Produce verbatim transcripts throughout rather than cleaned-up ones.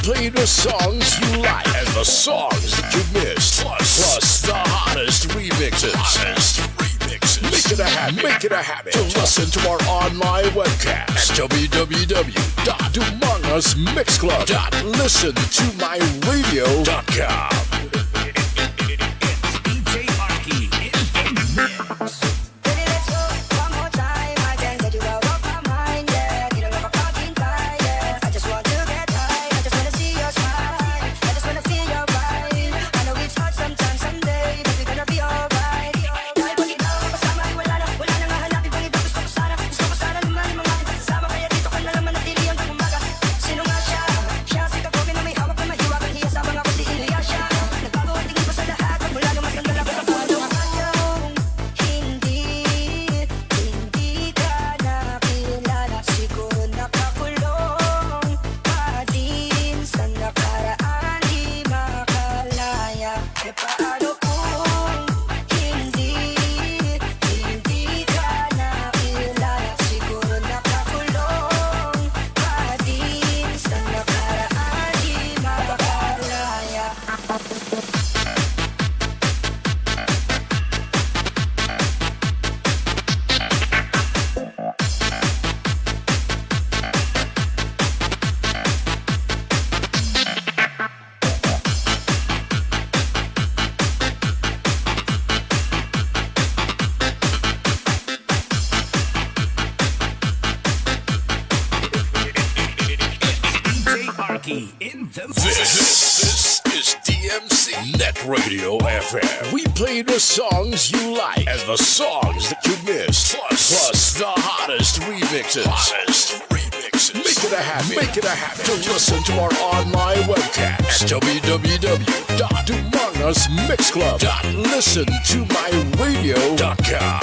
Play the songs you like and the songs that you miss. Plus, plus the hottest remixes. Hottest remixes. Make it a habit. Make it a habit to listen to our online webcast at w w w dot dumangas mix club dot listen to my radio dot com. It's D J Arky in the mix. Baby, let's go one more time. I can't get you out of my mind, yeah. Di na makapaghintay, yeah. I just want to get high. I just wanna see your smile. I just wanna feel your vibe. I know it's hard sometimes, someday, but we're gonna be alright. Dahil pag ikaw ang kasama, ay wala na, wala na nga hanapin pang iba. Gusto ko sana, gusto ko sana naman yung mga iba kasama. Kaya dito ka na lang manatili hanggang umaga. Sino nga siya? Siya si Kagobi na may hawak na mahiwagang hiya. Sa mga kasi iniya siya. Nagbago ang tingin ko sa lahat. Mula nung matanda lang ako sa puno. Ayaw, hindi, hindi ka na kilala. Siguro nakakulong pa din sa nakaraan, di makalaya. E paano kung hindi, hindi ka na kilala? Siguro nakakulong pa din sa nakaraan, di makalaya. It's D J Arky in the This, this is D M C Net Radio F M. We play the songs you like and the songs that you miss. Plus, plus the hottest remixes. Hottest remixes. Make it a habit. Make it a habit to listen to our online webcast at w w w dot dumangas mix club dot listen to my radio dot com.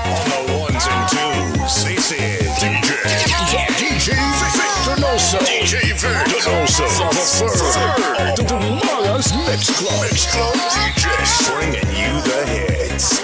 On the ones and twos, this is D J, D J Victor Nelson. D J Victor Nelson, the third, the Dumangas Mix Club. Mix Club D J, bringing you the hits.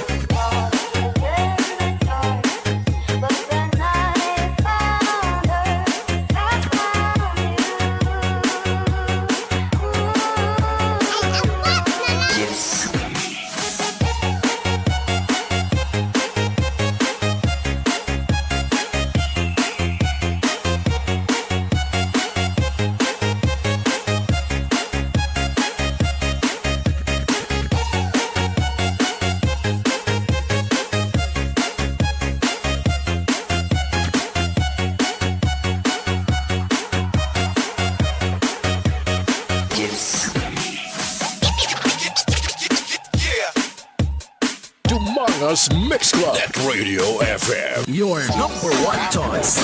Dumangas Mix Club at Radio F M. Your number one choice.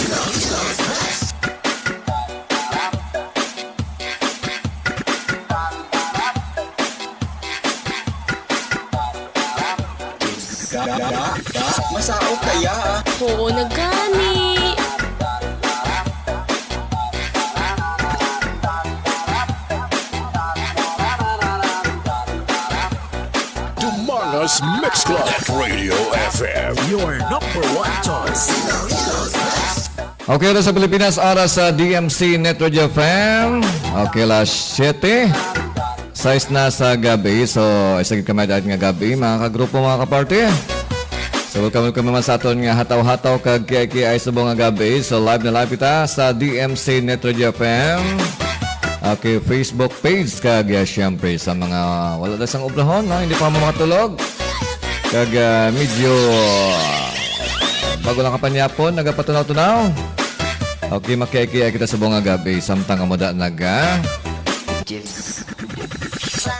Ga, ga, ga, masaot kaya. Oo, nagani. Dumangas Mix Club at Radio F M. Your number one choice. Okay, oras sa Pilipinas, oras sa D M C Net Radio F M. Okay, alas siyete. Sais na sa gabi. So, isa gid ka may daad nga gabi, mga kagrupo, mga kaparte. So, welcome, welcome naman sa aton nga hataw-hataw kag kiay-kiay subong nga gabi. So, live na live kita sa D M C Net Radio F M. Okay, Facebook page kag, ah, siyempre sa mga wala na sang obrahon, no? Hindi pa mo makatulog. Kag, ah, medyo, ah, bago lang kapanyapon, nagapatunaw-tunaw. Okay, makiay-kiay kita subong nga gabi. Samtang amo da nag, ah,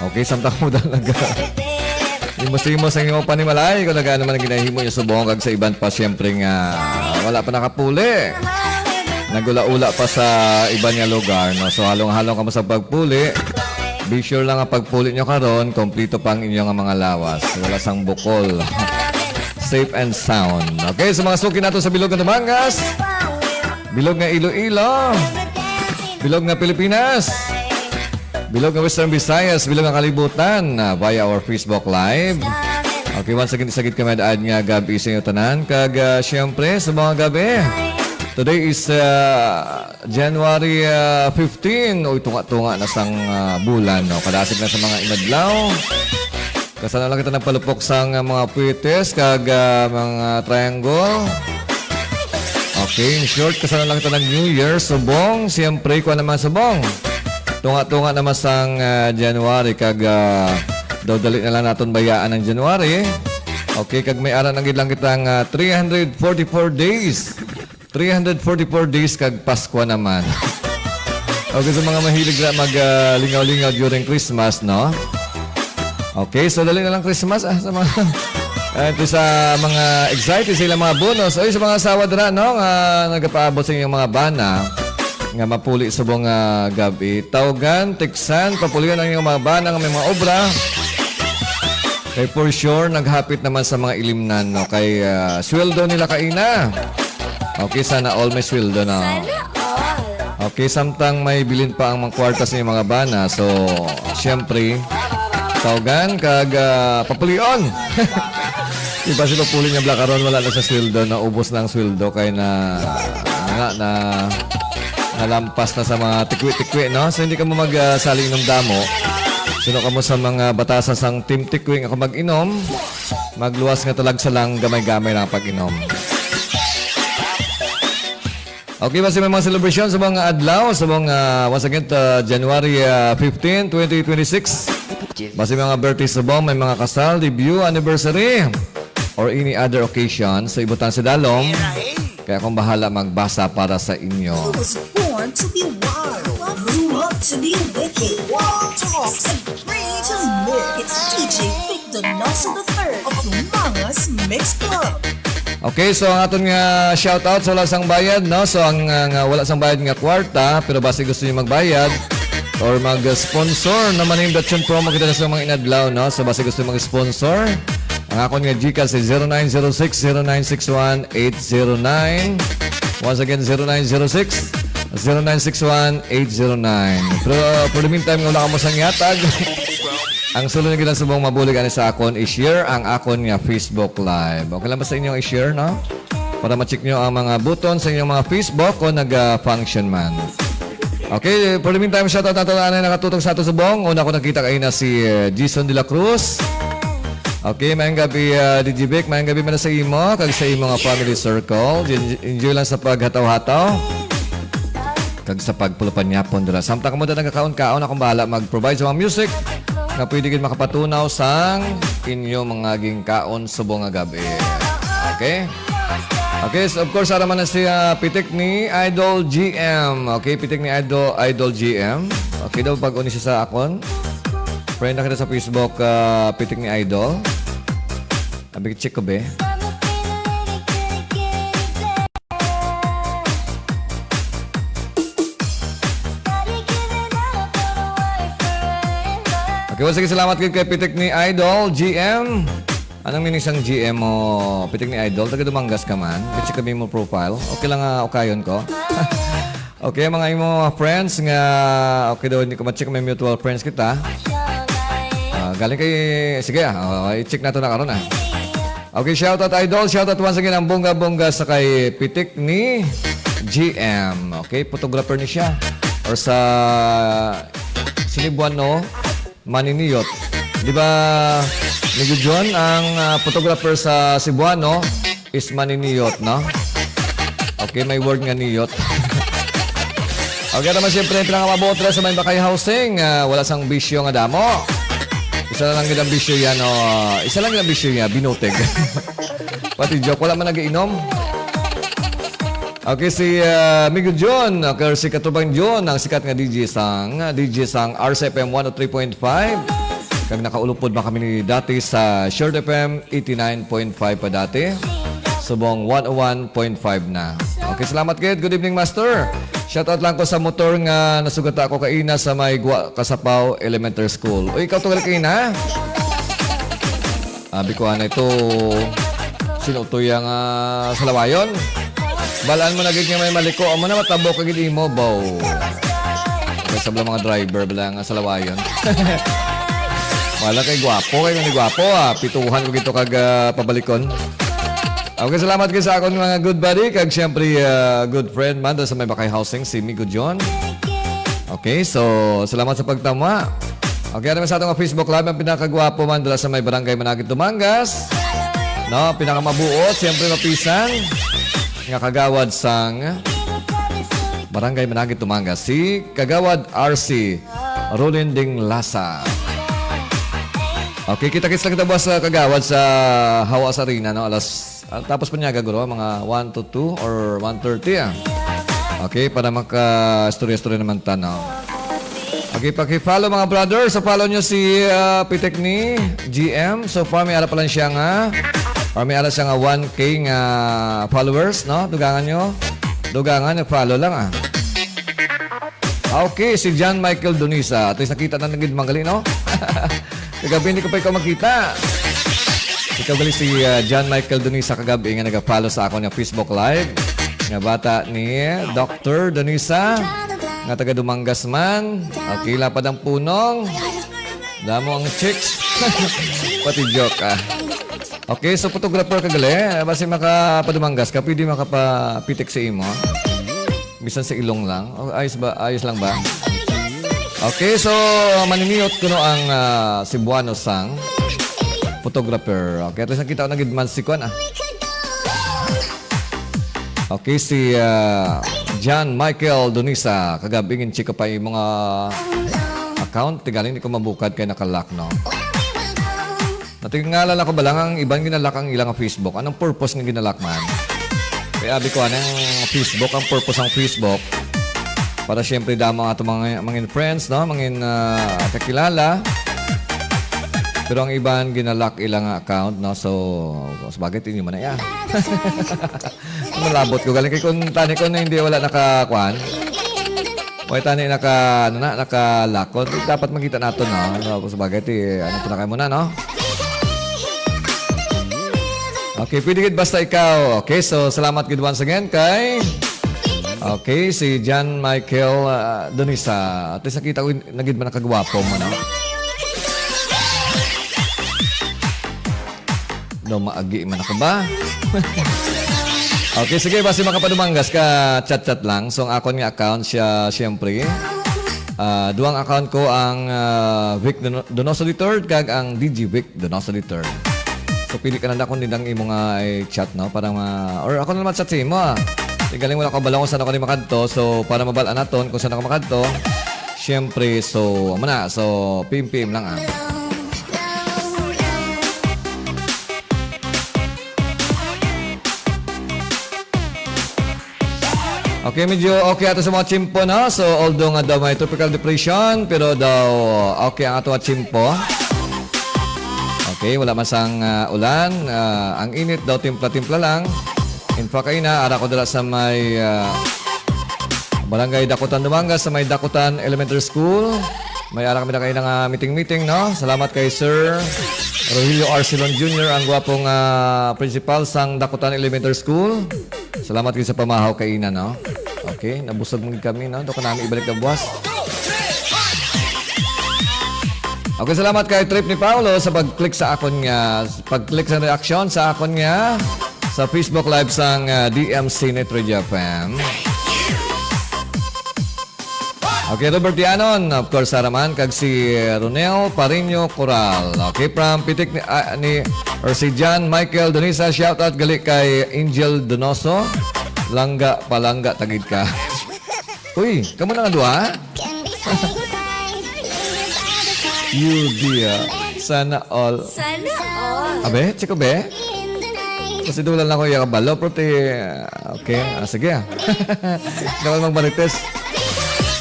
Okay, samtang mo talaga. Himos-himos ang imong panimalay kung nagaano man ang ginahimo niyo subong kag sa iban pa, siyempre nga wala pa nakapuli. Nagula-ula pa sa iban nga lugar, no? So, halong-halong kamo sa pagpuli. Be sure lang ang pagpuli nyo karon, kompleto pa ang inyo nga mga lawas. Wala sang bukol. Safe and sound. Okay, sa mga suki nato sa bilog nga Dumangas, bilog nga Iloilo, bilog nga Pilipinas, bilog nga Western Visayas, bilog nga kalibutan, ah, via our Facebook Live. Okay, once again, isa gid ka may daad nga gabi sa inyo tanan. Kag, ah, siyempre, sa mga gabi, today is, ah, January, ah, fifteen. Uy, tunga-tunga na sang, ah, bulan, no? Kadasig na sa mga inadlaw. Kasano lang kita nagpalupok sang, ah, mga puwetes kag, ah, mga triangle. Okay, in short, kasano lang kita nag New Year, subong, siyempre, kuha naman subong. Tunga-tunga naman sang, ah, January, kag, ah, daw dali na lang naton bayaan ang January. Okay, kag may ara na gid lang kitang, ah, three hundred forty-four days. Three hundred forty-four days kag Paskwa naman. Okay, sa mga mahilig na mag, ah, lingaw-lingaw during Christmas, no? Okay, so dali na lang Christmas, ah, sa mga, ah, ito sa mga excited sa ilang mga bonus. Oy, sa mga asawa dira, no, nga nagapaabot sa inyong mga bana nga mapuli subong nga gabi. Tawgan, teksan, papulion ang inyong mga bana nga may mga obra. Kay for sure, naghapit naman sa mga ilimnan, no? Kay, ah, sweldo nila kaina. Okay, sana all may sweldo na. Sana all. Okay, samtang may bilin pa ang mga kwarta sa inyong mga bana. So, siyempre, tawgan kag, ah, papulion. Di ba si papuli niya bla karon, wala na sa sweldo, naubos na ang sweldo kay na, na, na nalampas na sa mga tikwi-tikwi, no? So, hindi ka mo mag, ah, sali inom damo. Suno ka mo sa mga batasan sang Team Tikwi nga kung mag-inom, magluwas nga talagsa lang, gamay-gamay lang ang pag-inom. Okay, basi may mga celebration sa mga adlaw, sa mga, once again, uh, January, uh, fifteen, twenty twenty-six. Basi may mga birthday subong, may mga kasal, debut, anniversary, or any other occasion. So, ibutang si Dalom. Kaya akong bahala magbasa para sa inyo. I was born to be wild, grew up to be wicked. Wild talks and free to live. It's D J Victor Nelson the third of Dumangas Mix Club. Okay, so ang aton nga shoutout sa wala sang bayad, no? So ang, uh, nga wala sang bayad nga kwarta, pero basi gusto niyo magbayad or mag-sponsor, no, maning Dachon promo kita sa mga inadlaw, no? So basi gusto niyo mag-sponsor, ang akon nga GCash ay zero nine zero six, zero nine six one, eight zero nine. Once again, zero nine zero six, zero nine six one, eight zero nine. Pero, uh, for the meantime, nga wala ka mo sang yatag, ang sulod nga ginasubong mabulig ani sa akon, i-share ang akon nga Facebook Live. Okay lang ba sa inyo i-share, no? Para ma-check nyo ang mga button sa inyong mga Facebook kung nag-function man. Okay, for the meantime, shoutout nato na nakatutok sa ato subong. Una ko nakita kayo na si, uh, Jason de la Cruz. Okay, mayang gabi, uh, D J Vic. Mayang gabi man sa imo, kag sa imo nga family circle. En-, enjoy lang sa paghataw-hataw kag sa pagpulupanyapon dira. Samtang kamo da nagakaon-kaon, akong bahala mag-provide sa mga music nga pwede gid makapatunaw sang inyo mga ginkaon subong nga gabi. Okay? Okay, so of course, ara man na si, ah, pitik ni Idol G M. Okay, pitik ni Idol, Idol G M. Okay daw, pag-uni siya sa akon. Friend na kita sa Facebook, ah, pitik ni Idol. Abi, check ko, be. Okay, once again, salamat gid kay pitik ni Idol G M. Anong meaning sang G M mo, pitik ni Idol? Taga Dumangas ka man? Bitsi kami mo profile. Okay lang nga ukayon ko. Okay, mga imo mga friends nga, okay daw, hindi ko ma-check, may mutual friends kita. Ah, galing kay, sige, ah, oh, i-check nato na karon, ah. Okay, shout out, Idol. Shout out once again ang bongga-bongga sa kay pitik ni G M. Okay, photographer ni siya. Or sa Cebuano, maniniyot. Di ba, Migo John, ang, ah, photographer sa Cebuano is maniniyot, no? Okay, may word nga niyot. Okay, naman siyempre, ang pinakamabuot dira sa may Bakay Housing, ah, wala sang bisyo nga damo. Isa na lang gid ang bisyo yan, oh. Isa lang gid ang bisyo niya, binutig. Pati joke, wala man nag-iinom. Okay, si, ah, Migo John, okay, si Katubang John, ang sikat nga D J sang, D J sang R C F M one oh three point five. Kag nakaulupod man kami ni dati sa Short F M eighty-nine point five pa dati. Subong one oh one point five na. Okay, salamat gid. Good evening, Master. Shout out lang ko sa motor nga nasugata ko kaina sa may Gua Kasapaw Elementary School. Uy, ikaw to kaina? Abi ko, anay to, sino to yang, ah, salawayon? Balaan mo na gid nga may maliko. Amo na, matabo ka gid imo, baw. Kay sabla mga driver, bala nga salawayon. Wala kay gwapo, kay ni gwapo, ah. Pituhan ko gito kag, ah, pabalikon. Okay, salamat gid sa akon mga good buddy, kag siyempre, ah, good friend man, sa may Bakay Housing, si Migo John. Okay, so, salamat sa pagtama. Okay, ano sa atong Facebook Live, ang pinakagwapo man dala sa may Barangay Managit, Dumangas. No, pinakamabuot, siyempre mapisan. Nga kagawad sang Barangay Managit, Dumangas, si Kagawad R C Rolinding Lasa. Okay, kita-kits lang kita buwas sa kagawad sa Hawas Arena, no? Alas, ah, tapos pa niya, gaguro, mga one to two or one thirty, ah. Okay, para maka-istorya-istorya naman ta, no? Okay, paki-follow, mga brother. So, follow nyo si, ah, Pitik ni G M. So far, may ara pa lang siya nga, or may ara siya nga one K nga followers, no? Dugangan nyo. Dugangan, nag-follow lang, ah. Ah, okay, si John Michael Donisa. At least nakita na nagid manggali, no? Kagabi, hindi ko pa ikaw makita. Ikaw gali si, ah, John Michael Donisa kagabi nga nag-follow sa akon nga Facebook Live. Nga bata ni Doctor Donisa, nga taga Dumangas man. Okay, lapad ang punong. Damo ang chicks. Pati joke, ah. Okay, so photographer ka gali. Basi makapadumangas ka, pwede makapapitik sa imo. Bisan sa ilong lang. O, ayos ba? Ayos lang ba? Okay, so maniniyot kuno ang, ah, Cebuano sang photographer. Okay, at least nakita ko na gid man si Kwan, ah. Okay, si, ah, John Michael Donisa. Kagab-i, gin-check ko pa yung mga account. Tigaling di ko mabukad kay naka-lock, no? Natingala lang ko ba lang ang iban ginalak ang ilang Facebook? Anong purpose nga ginalak man? Kaya abi ko, anong Facebook, ang purpose ng Facebook? Para siyempre damo ang atong mga, mga friends, no? Mga, ah, kakilala. Pero ang iban ginalak ilang account, no? So, sabagay, tingin mo na yan. Malabot ko. Galing kay kung tani ko na hindi wala nakakuan. Wala tani naka, ano na, nakalakon. Dapat makita nato, no? No, sa bagay, ti, ano po na kayo muna, no? Okay, pwede gid basta ikaw. Okay, so salamat gid once again kay, okay, si John Michael, ah, Donisa. At least nakita ko, nagid man nakagwapo mo, no? No, maagi man ako ba? Okay, sige, basi makapadumangas ka, chat-chat lang. So, ang akon nga account siya, siyempre, ah, duwang account ko, ang, ah, Vic Dono-, Donoso the third kag ang D J Vic Donoso the third. So, pili ka na lang kung nindang imo nga i-chat, no? Para ma-, or ako na naman chat sa imo, ah. Di galing wala ko balaw kung saan ako ni makadto. So, para mabal-an naton kung saan ako makadto, siyempre, so, amo na. So, P M P M lang, ah. Okay, medyo okay ato sa mga tiyempo, no? So, although nga daw may tropical depression, pero daw okay ang ato nga tiyempo. Okay, wala man sang, ah, ulan. Ah, ang init daw, timpla-timpla lang. In fact, kaina, ara ko dala sa may, ah, Barangay Dakutan, Dumangas, sa may Dakutan Elementary School. May ara kami na kaina nga meeting-meeting, no? Salamat kay Sir Rogelio Arcelon Junior, ang gwapong, ah, principal sang Dakutan Elementary School. Salamat gid sa pamahaw kaina, no? Okay, nabusog man kami, no? Daw ka nami ibalik na buwas. Okay, salamat kay Trip ni Paolo sa pag-click sa akon nga, pag-click sa reaction sa akon nga sa Facebook Live sang, ah, D M C Net Radio F M. Okay, Robert Yanon, of course, Saraman, kag si Ronel Pareño Coral. Okay, from Pitik ni, ah, ni, or si John Michael Donisa, shout out gali kay Angel Donoso. Langga, palangga, tagid ka. Uy, kamo na nga duha? You dear. Sana all. Sana all. Abe, check ko, be. Kasi dulan lang ko iya kabalo, pero ti, okay, ah, sige, ah. Dapat magmarites.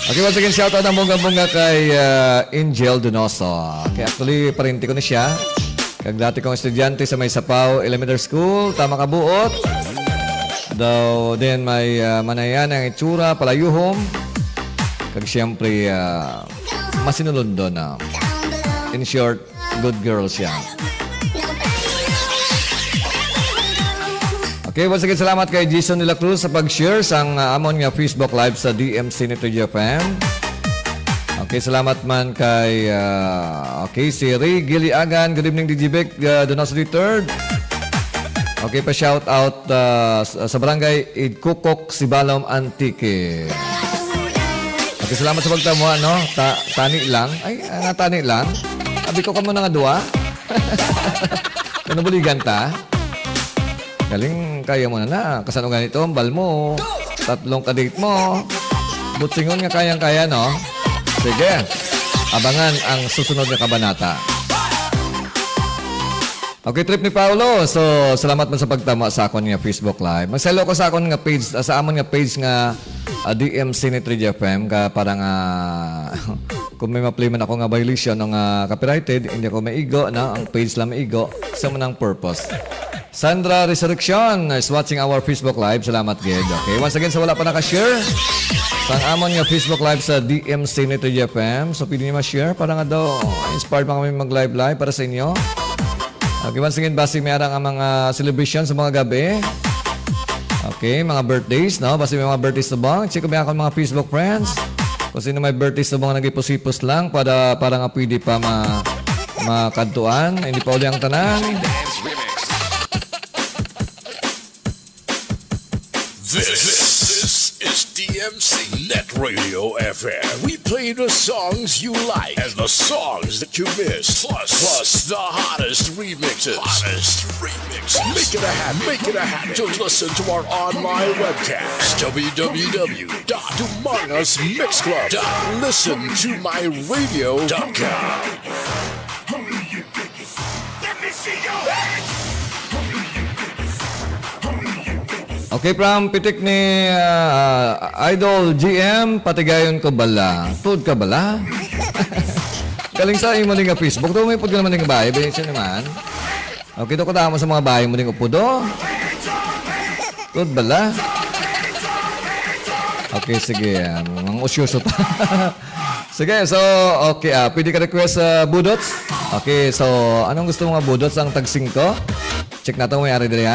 Okay, once again, shout out ang bongga-bongga kay, ah, Angel Donoso. Okay, actually, parente ko ni siya. Kag dati kong estudyante sa may Sapaw Elementary School, tama ka buot. Daw din may, ah, manayan ang itsura, palayuhom. Kag siyempre, ah, masinulundon na. In short, good girl siya. Okay, once again, salamat kay Jason de la Cruz sa pag-share sang, ah, amon nga Facebook Live sa D M C Net Radio F M. Okay, salamat man kay, ah, okay, si Ray Giliagan. Good evening, D J Vic, ah, Donato the third. Okay, pa-shout out, ah, sa, sa barangay Idkukok, Sibalom, Antique. Okay, salamat sa pagtamuha, no? Ta-, tani lang. Ay, ah, nga tani lang. Abi ko kamo na nga duwa. Kung nabuligan ta, galing kaya mo na na. Kasano ganito, ang bal mo? Tatlong ka-date mo. Butsingon nga kayang-kaya, no? Sige. Abangan ang susunod nga kabanata. Okay, Trip ni Paolo. So, salamat man sa pagtama sa akon nga Facebook Live. Magsaylo ko sa akon nga page, sa amon nga page nga, ah, D M C Net Radio F M ka para nga kung may ma-play man ako nga violation o nga copyrighted, hindi ako maigo, no? Ang page lang maigo. Sa man ang purpose. Sandra Resurrection is watching our Facebook Live. Salamat gid. Okay, once again, sa wala pa naka-share, sang amon nga Facebook Live sa D M C Net Radio F M. So, pwede niyo ma-share para nga daw inspired man kami mag-live-live para sa inyo. Okay, once again, basi may ara nga mga celebration sa mga gabi. Okay, mga birthdays, no? Basi may mga birthdays subong. Check ko may akong mga Facebook friends. Kung sino may birthday subong nga nagipos-ipos lang para, para nga pwede pa ma-, makadtuan. Hindi pa uli ang tanan. This, this is D M C Net Radio F M. We play the songs you like and the songs that you miss, plus, plus the hottest remixes. Hottest remixes. Make it a habit. Make it a habit to listen to our online webcast, W W W dot dumangas mix club dot listen to my radio dot com. Okay, from pitik ni, ah, Idol G M, patigayon ko bala. Tuod ka bala? Galing sa imo ni nga Facebook. Daw may pud ka naman ni nga bahay. Bensin naman. Okay, daw ko tama sa mga bahay mo ning upo, do. Tuod bala? Okay, sige. Ang usyoso ta. Sige, so, okay, ah, pwede ka request sa Budots? Okay, so, anong gusto mo nga Budots? Ang tag singko? Check nato, may ari diri, ha?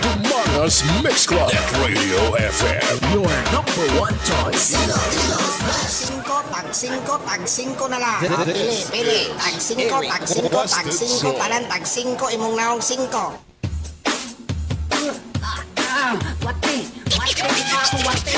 Dumangas Mix Club at Radio F M. Your number one choice. Singko, tag singko, tag singko na lang. Ah, pili, pili. Tag singko, tag singko, tag singko, tanan tag singko, imong naong singko. Ah, ah, wati, wati, di ba ako wati?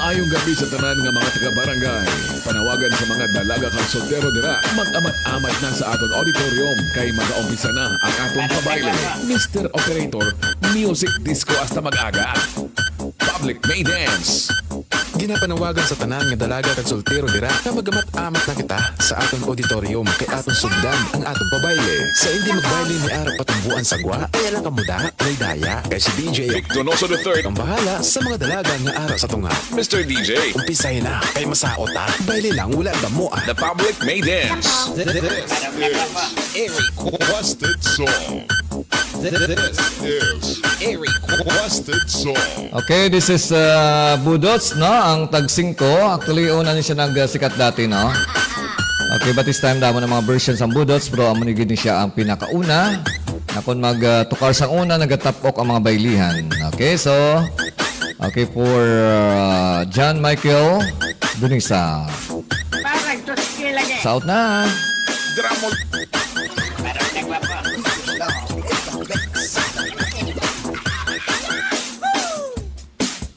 Ay. Maayong gabi sa tanan nga mga taga-barangay. Panawagan sa mga dalaga kag soltero dira, mag-amat-amat na sa aton auditorium kay mag-aumpisa na ang aton pabayle. Mister Operator, music disco hasta mag-aga. Public May Dance. Ginapanawagan sa tanan nga dalaga kag soltero dira nga mag-amat-amat na kita sa aton auditorium kay aton sugdan ang aton pabayle. Sa hindi magbayle ni ara patumboan sa gwa, kaya lang kamo da, may daya. Kay si D J Victor Noso the third ang bahala sa mga dalaga nga ara sa tunga. Mister D J, umpisay na kay masaot ta. Bayle lang, wala gamo ah. The public may dance. This is a requested song. This is a requested song. Okay, this is uh, Budots, no? Ang tag singko. Actually, una ni siya nagsikat dati, no? Okay, but this time, damo na mga versions ang Budots, pero amo ni gid ni siya ang pinakauna. Na kung mag uh, tukar sa una, nagatapok ang mga baylihan. Okay, so, okay, for uh, John Michael Dunisa. Parang tuski lagi. South na. Drama.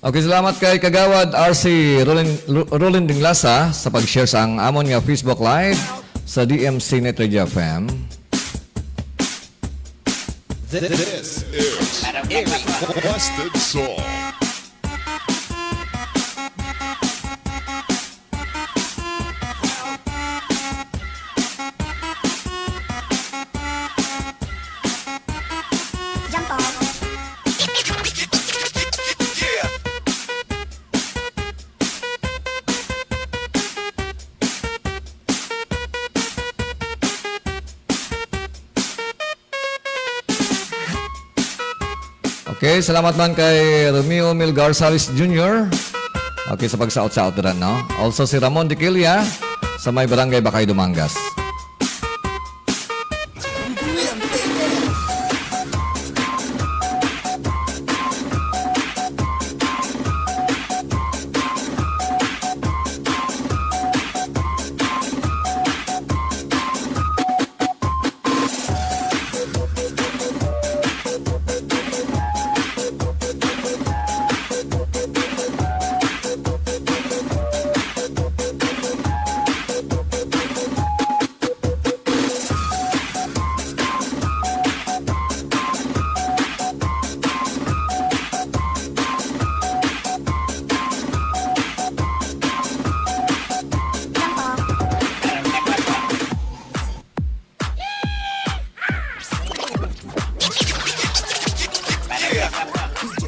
Okay, salamat kay Kagawad R C Rolin, Ro- Rolin Dinglasa sa pag-share sa ang amon nga Facebook Live sa D M C Net Radio F M. This is a requested song. Okay, salamat man kay Romeo Mil Garzalis Junior. Okay, sa pagsaot-saot dira, no? Also si Ramon Diquilia sa may barangay Bakay, Dumangas.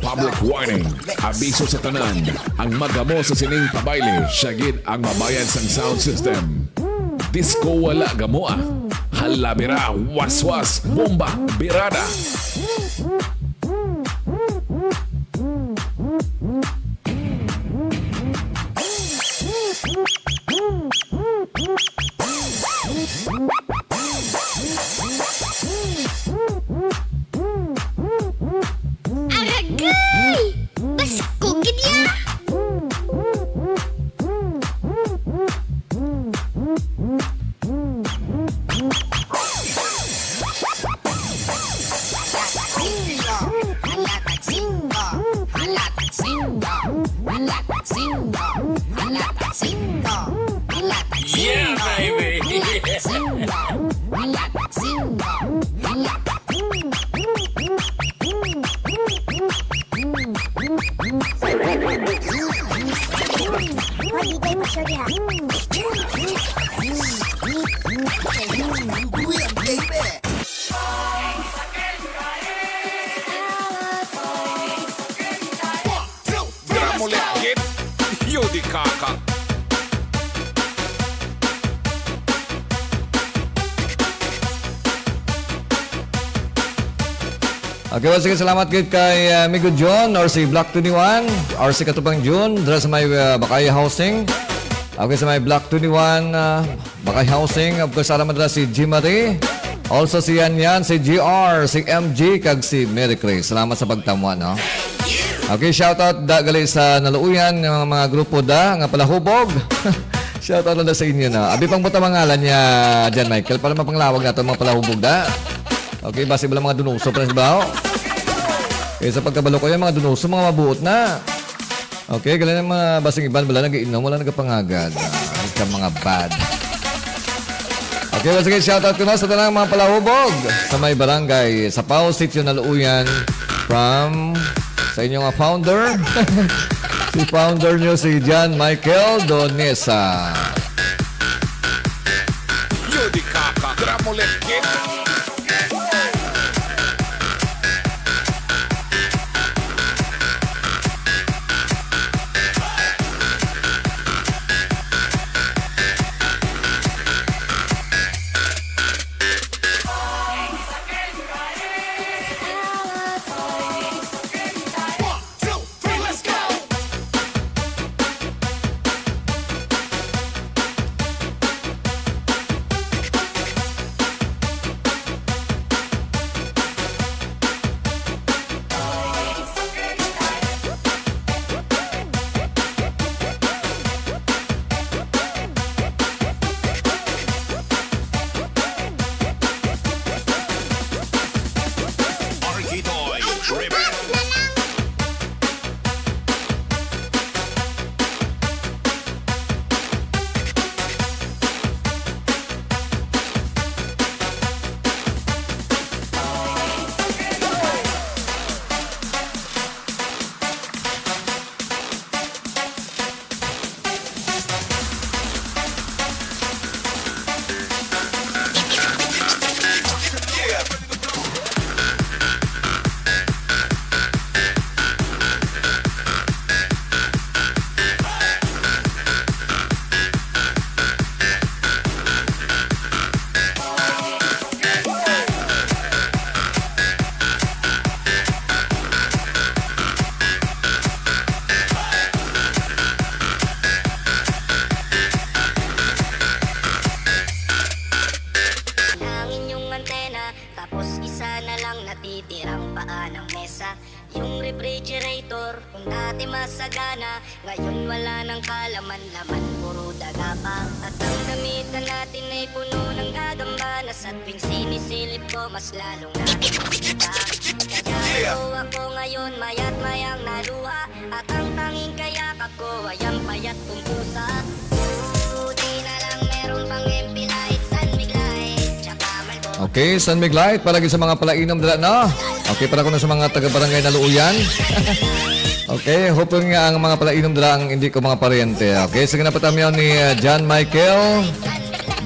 Public warning. Abiso sa tanan. Ang magamo sa sining pabayle, siya gid ang mabayad sang sound system. Disco wala gamoa. Halabira, waswas, bomba, birada. Aragay! Baskog gid ya! Yeah, baby. Dira mo legit. Yo di kaka. Okay, well, sige, salamat gid kay uh, Amigo John or si Black twenty-one or si Katupang June dira sa may uh, Bakay Housing. Okay, sa may Black twenty-one, uh, Bakay Housing, of course, ara man dira si Jimary. Also si Yan Yan, si G R, si M G, kag si Mary Grace. Salamat sa pagtamwa, no? Okay, shoutout da gali sa naluoyan nga mga grupo da nga palahubog. Shoutout na da sa inyo, no? Abi pang buta mga ngalan niya, Jan Michael, para mapanglawag nato mga palahubog da. Okay, basi wala mga dunuso pa na sa baho. Eh, sa pagkabalo ko yung mga dunuso, mga mabuot na. Okay, galing ang mga basing iban, wala nag-iinom, wala nagapangagad. Ah, ay, ka mga bad. Okay, once again, shoutout ko na sa tanang mga palahubog sa may barangay, sa Pao, Sitio Naluuyan, from sa inyong, ah, founder, si founder nyo, si John Michael Donesa. Yun, di kaka, gramolet, kid. Ang inyong antena, tapos isa na lang natitirang paa ng mesa. Yung refrigerator, kung dati masagana, ngayon wala nang kalaman-laman, puro daga pa. At ang damitan natin ay puno ng gagambanas. At tuwing sinisilip ko, mas lalong nagiging iba. Kaya ako, ako ngayon, maya't mayang naluha. At ang tanging kayakap ko ay ang payat kong pusa. Buti na lang meron pang M P Light, San Mig Light, tsaka Marlboro. Okay, San Mig Light, para gid sa mga palainom dira, no? Okay, para kuno sa mga taga Barangay Naluuyan. Okay, hoping nga ang mga palainom dira ang hindi ko mga paryente. Okay, sige na, patamyaw ni, uh, John Michael.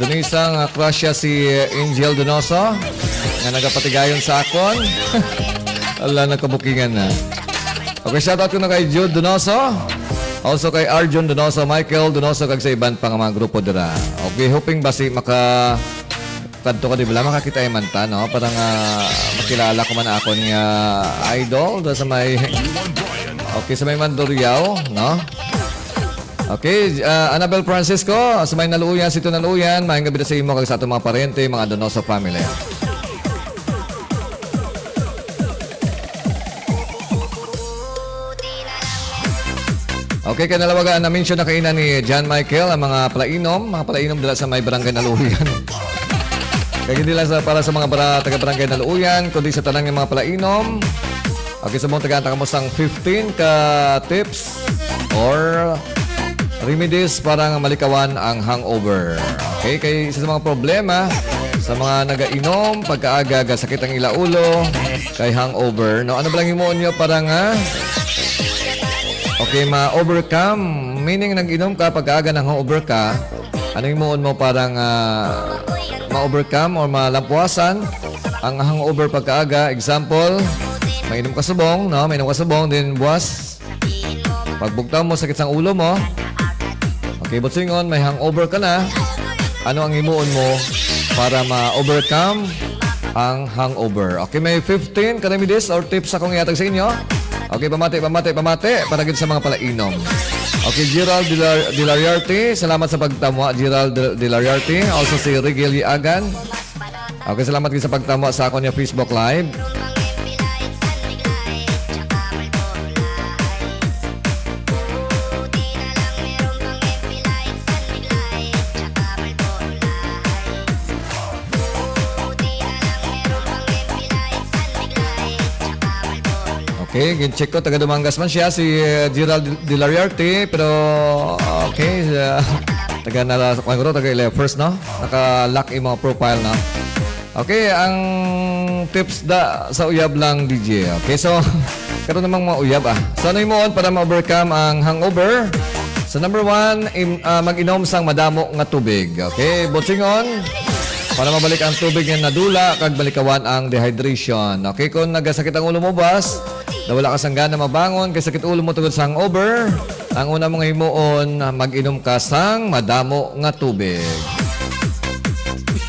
Donisa, nga crush siya si Angel Donoso, nga nagapatigayon sa akon. Ala, nagkabukingan na. Okay, shoutout ko na kay Jude Donoso. Also kay Arjun Donoso, Michael Donoso, kag sa iban pa nga mga grupo dira. Okay, hoping basi maka-, kadto ka, di ba? Makakita man ta, no? Para nga makilala ko man akon nga idol do sa may, okay, sa may Mandurriao, no? Okay, ah, Annabel Francisco, sa may Naluuyan, Sitio Naluuyan, maayong gabi sa imo kag sa atong mga paryente, mga Donoso family. Okay, kay nalawagan, na-mention na kaina ni John Michael ang mga palainom, mga palainom dira sa may Barangay Naluuyan. Kay hindi lang sa, para sa mga bara-, taga Barangay Naluuyan, kundi sa tanan nga mga palainom. Okay, subong tagaan ta kamo sang fifteen ka tips or remedies para nga malikawan ang hangover. Okay, kay isa sa mga problema sa mga nagainom, pagkaaga, gasakit ang ila ulo, kay hangover, no? Ano ba lang himuon nyo para nga, okay, ma-overcome? Meaning, nag-inom ka, pagkaaga nang hangover ka, ano himuon mo para nga ma-overcome or malampuasan ang hangover pagkaaga? Example, mainom ka subong, no? Mainom ka subong, din buwas, pagbugtaw mo, sakit sang ulo mo. Okay, but singon, may hangover ka na. Ano ang himuon mo para ma-overcome ang hangover? Okay, may fifteen ka remedies or tips akong ihatag sa inyo. Okay, pamati, pamati, pamati para gid sa mga palainom. Okay, Gerald Dilar-, Dilariarte, salamat sa pagtamwa, Gerald Dil-, Dilariarte. Also si Rigel Iagan. Okay, salamat gid sa pagtamwa sa akon nga Facebook Live. Okay, gin-check ko, taga Dumangas man siya, si, uh, Gerald Del Ariarte, pero, okay, uh, taga na, kwan ko, taga Ilefers, no? Naka-lock yung mga profile, no? Okay, ang tips da sa uyab lang, D J. Okay, so, karon namang mga uyab, ah. So, ano himuon para ma-overcome ang hangover? So, number one, im-, ah, mag-inom sang madamo nga tubig. Okay, butsingon, para mabalik ang tubig nga nadula kag malikawan ang dehydration. Okay, kung nagasakit ang ulo mo, boss, na wala ka sang gana mabangon kay sakit ulo mo tungod sa hangover, ang una mong himuon, mag-inom ka sang madamo nga tubig.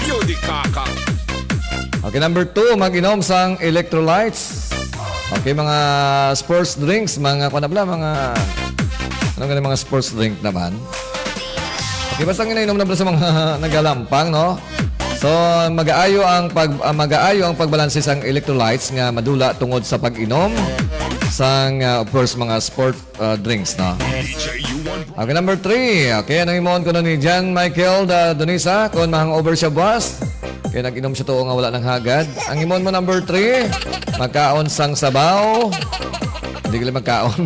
Yo di kaka. Okay, number two, mag-inom sang electrolytes. Okay, mga sports drinks, mga, kuwan na pala, mga, ano nga mga sports drink naman? Okay, basta nga nainom na pala sa mga nagalampang, no? So, magaayo ang pag-, ah, magaayo ang pagbalanse sang electrolytes nga madula tungod sa pag-inom sang, ah, of course, mga sport, ah, drinks, no? Okay, number three. Okay, anong himuon kuno ni John Michael da Donisa kung ma-hangover siya buwas? Kaya nag-inom siya tuo nga wala nang hagad. Ang himuon mo, number three, magkaon sang sabaw. Hindi ka lang magkaon.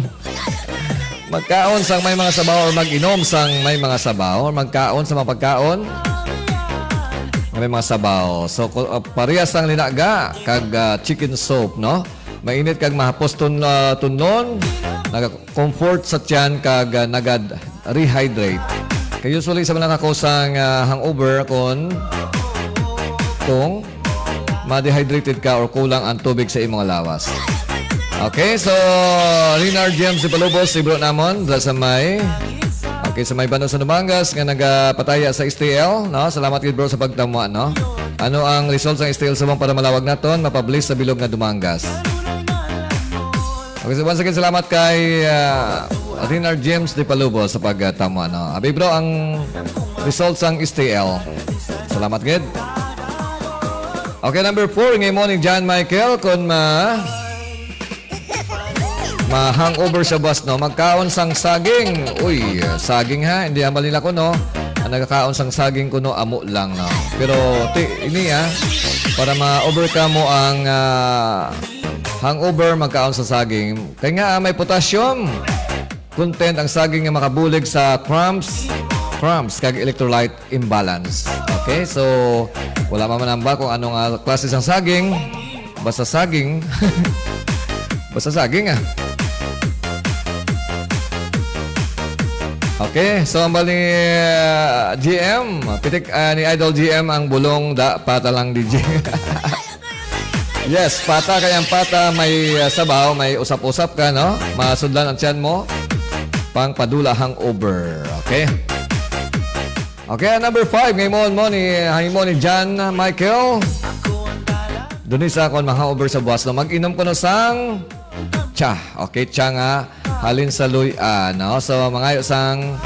Magkaon sang may mga sabaw or mag-inom sang may mga sabaw or magkaon sa mga pagkaon nga may mga sabaw. So, ku-, uh, parehas sang linaga kag, uh, chicken soup, no? Mainit kag mahapos tun-, uh, tunlon, naga-comfort sa tiyan kag, uh, nagad-rehydrate. Kay usually sa mga nakakusang, uh, hangover kon, kung ma-dehydrated ka or kulang ang tubig sa imong lawas. Okay, so Renar James de Palubos, si bro namon, dra sa may, okay, sa may banda sa Dumangas nga nagapataya sa S T L, no? Salamat gid, bro, sa pagtamwa, no? Ano ang result sa S T L subong para malawag naton, mapablis sa bilog nga Dumangas? Okay, so once again, salamat kay, ah, Renar James de Palubos sa pagtamwa, no? Abi, bro, ang result sang S T L. Salamat gid. Okay, number four, nga mo ni John Michael, kung ma-, ma-hangover siya, boss, no? Magkaon sang saging. Uy, saging, ha? Hindi hambal nila ko, no? Ang nagkakaon sang saging kuno, amo lang, no? Pero, ti-, ini, ah, para ma-overcome mo ang, ah, hangover, magkaon sa saging. Kaya nga, ah, may potassium content ang saging nga makabulig sa cramps, cramps, kag electrolyte imbalance. Okay, so, wala man manambal kung ano nga klase sang saging. Basta saging. Basta saging, ah. Okay, so ang bali, ah, G M, pitik, ah, ni Idol G M ang bulong da pata lang, D J. Yes, pata kay ang pata may, ah, sabaw, may usap-usap ka, no? Masudlan ang tiyan mo. Pang padula hangover. Okay? Okay, ang number five, nga himuon mo ni, himo ni John Michael. Dun sa akon, mga over sa buwas, no? Mag-inom ko no sang tsa. Okay, tsa nga halin sa luy-a, no? So, mangayo sang,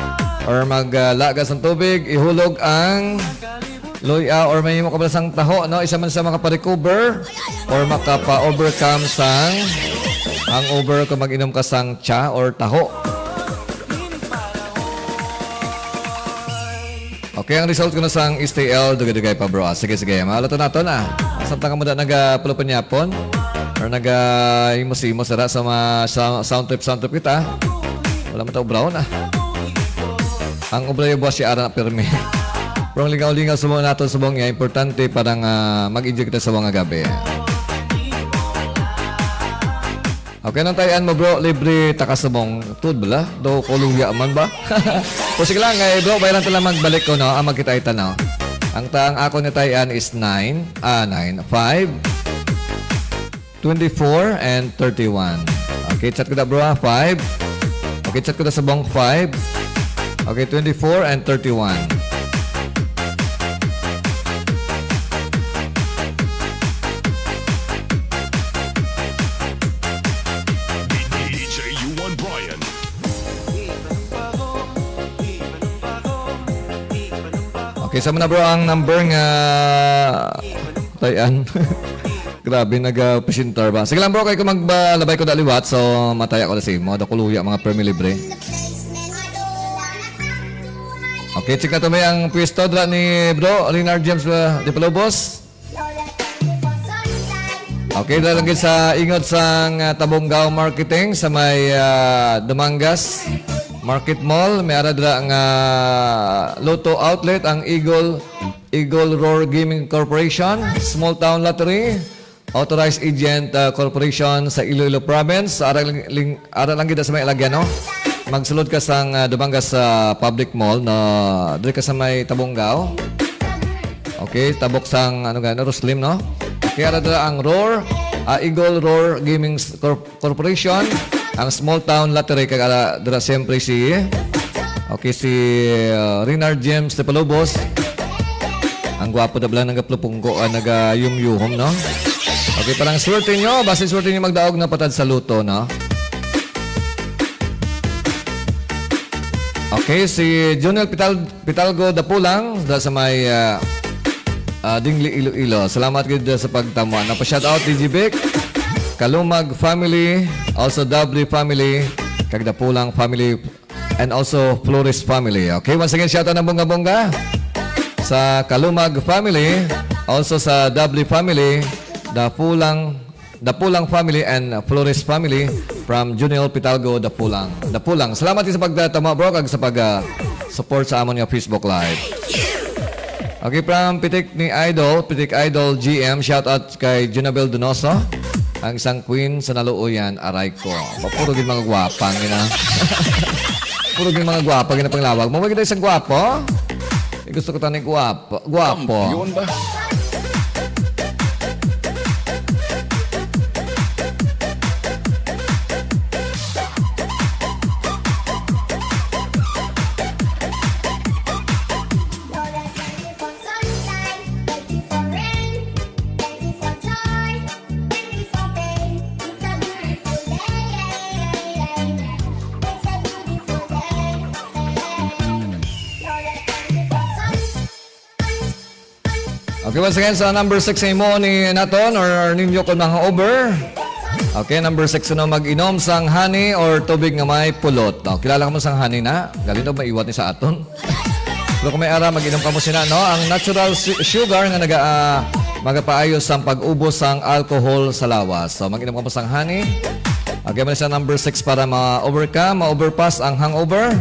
or mag, ah, laga sang tubig, ihulog ang luy-a, or may himo ka ba sang taho, no? Isa man sa makaparecover or makapa-overcome sang hangover kung mag-inom ka sang tsa or taho. Okay, ang result ko na sang S T L, dugay-dugay pa, bro. Ah, sige, sige. Mahalato nato na. Samtang mo da nagapulupanyapon or naga-imos-imos dira sa mga sa-, sound trip, sound trip kita. Wala man ta obrahon, ah. Ang obra yung buwas si Ara na pirmi. Pero ang lingaw-lingaw sa mga nato sa buong niya, importante para nga mag-enjoy kita sa mga gabi. Okay, nang tayan mo, bro, libre taka subong. Tuod bala? Do ko luya man ba? O sige lang, eh, bro, bayran ta lang magbalik ko, no? Ang magkita-kita, no? Ang ta-, ang ako ni tayan is nine, ah, nine, five, twenty-four, and thirty-one. Okay, chat ko na, bro, ah, five. Okay, chat ko na subong, five. Okay, twenty-four and thirty-one. D J U one Brian. Okay, sa muna, bro, ang number nga tayan. Grabe, nag-presentar ba? Sige lang, bro, kay kung maglabay ko na liwat, so mataya ko na sa imo. Daw ko luya, mga permi libre. Okay, check na to, may ang pwesto dra ni bro Reynard James, uh, de Palobos. Okay, dala lang sa ingot sang, ah, Tabunggao Marketing sa may, ah, Dumangas Market Mall. May ara dira nga Lotto outlet, ang Eagle, Eagle Roar Gaming Corporation, Small Town Lottery, Authorized Agent, ah, Corporation sa Iloilo Province. Ara lang, ling-, ara lang kita sa may alagyan, no? Magsulod ka sang, ah, Dumangas sa Public Mall, no? Diri ka sa may Tabunggao. Okay, tabok sang, ano gani, Ruslim, no? Okay, ara dira ang Roar, ah, Eagle Roar Gaming s-, Corp-, Corporation, ang Small Town Lottery, kag ara dira siyempre si, okay, si, ah, Renard James de Palubos. Ang gwapo na bala nagaplupungko, ah, nagayumyuhom, no? Okay, parang swerte nyo, basta swerte nyo magdaog na patad sa Lotto, no? Okay, si Junel Pital-, Pitalgo Dapulang, da sa may, ah, ah, Dingli, Iloilo. Salamat gid sa pagtamo. Napa-shout out, D J Vic, Kalumag family, also Dabli family, kag Dapulang family, and also Flores family. Okay, once again, shout out ng bongga-bongga sa Kalumag family, also sa Dabli family, Dapulang Dapulang family and Flores family from Junior Pitalgo, Dapulang. Dapulang. Salamat sa pagtama, bro, kag sa pag, ah, support sa amon nga Facebook Live. Okay, from Pitik ni Idol, Pitik Idol G M, shout out kay Junabel Donoso, ang isang queen sa naluoyan, aray ko. Puro gid mga gwapang ina. Puro gid mga gwapang ina panglawag. Mo gid isang gwapo? Eh, gusto ko tani gwapo. Gwapo. Kampiyon ba? Okay, once again, sa number six sa imo ni naton or ninyo kung mga over. Okay, number six, ano, mag-inom sang honey or tubig nga may pulot. Oh, kilala ka mo sang honey na? Galing daw maiwat ni sa aton. Pero kung may ara, mag-inom ka mo sina, no? Ang natural su-, sugar nga naga, ah, magapaayo sang pag-ubos sang alcohol sa lawas. So, mag-inom ka mo sang honey. Okay, man sa number six para ma-overcome, ma-overpass ang hangover.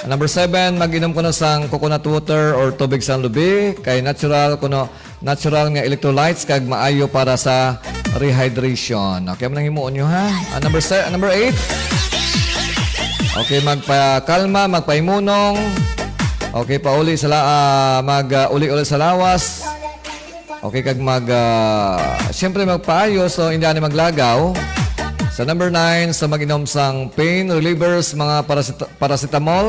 Number seven, mag-inom ko na sang coconut water or tubig sang lubi. Kay natural kuno, natural nga electrolytes kag maayo para sa rehydration. Okay, man ang himuon nyo, ha? Ah, number se-, number eight. Okay, magpakalma, magpaimunong. Okay, pauli sa la-, ah, mag, ah, uli-uli sa lawas. Okay, kag mag, ah, siyempre magpaayo, so hindi ani maglagaw. Sa number nine, sa mag-inom sang pain relievers, mga parasita-, paracetamol.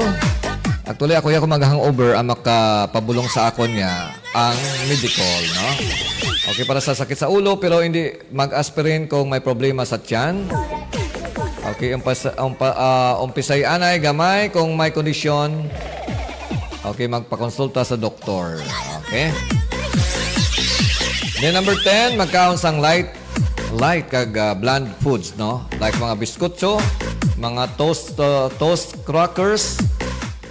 Actually, ako, ako mag-hangover ang makapabulong sa akon niya ang Medicol, no? Okay, para sa sakit sa ulo, pero hindi mag-aspirin kung may problema sa tiyan. Okay, umpas-, umpa-, ah, umpisay anay gamay kung may kondisyon. Okay, magpakonsulta sa doktor. Okay? Then number ten, magkaon sang light, light kag, ah, bland foods, no? Like mga biskutso, mga toast, ah, toast crackers,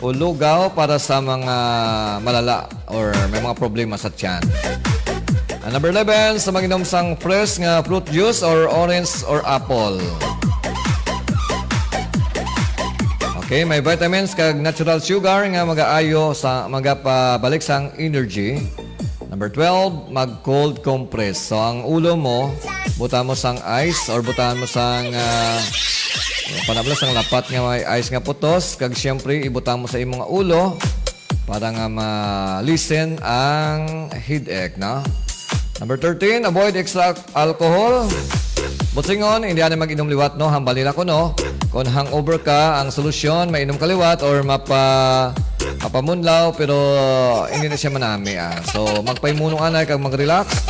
o lugaw para sa mga malala or may mga problema sa tiyan. Ang number eleven, sa mag-inom sang fresh nga fruit juice or orange or apple. Okay, may vitamins kag natural sugar nga magaayo sa, magapabalik sang energy. Number twelve, mag cold compress. So, ang ulo mo, butang mo sang ice or butang mo sang, ah, panabla sang lapat nga may ice nga putos. Kag siyempre, ibutang mo sa imong ulo para nga ma-lessen ang headache, no? Number thirteen, avoid extra alcohol. Busingon, hindi ani mag-inom liwat, no? Hambal nila ko, no? Kung hangover ka, ang solusyon, mainom ka liwat or mapa-, mapamunlaw, pero hindi na siya manami, ah. So, magpaimunong anay kag mag-relax.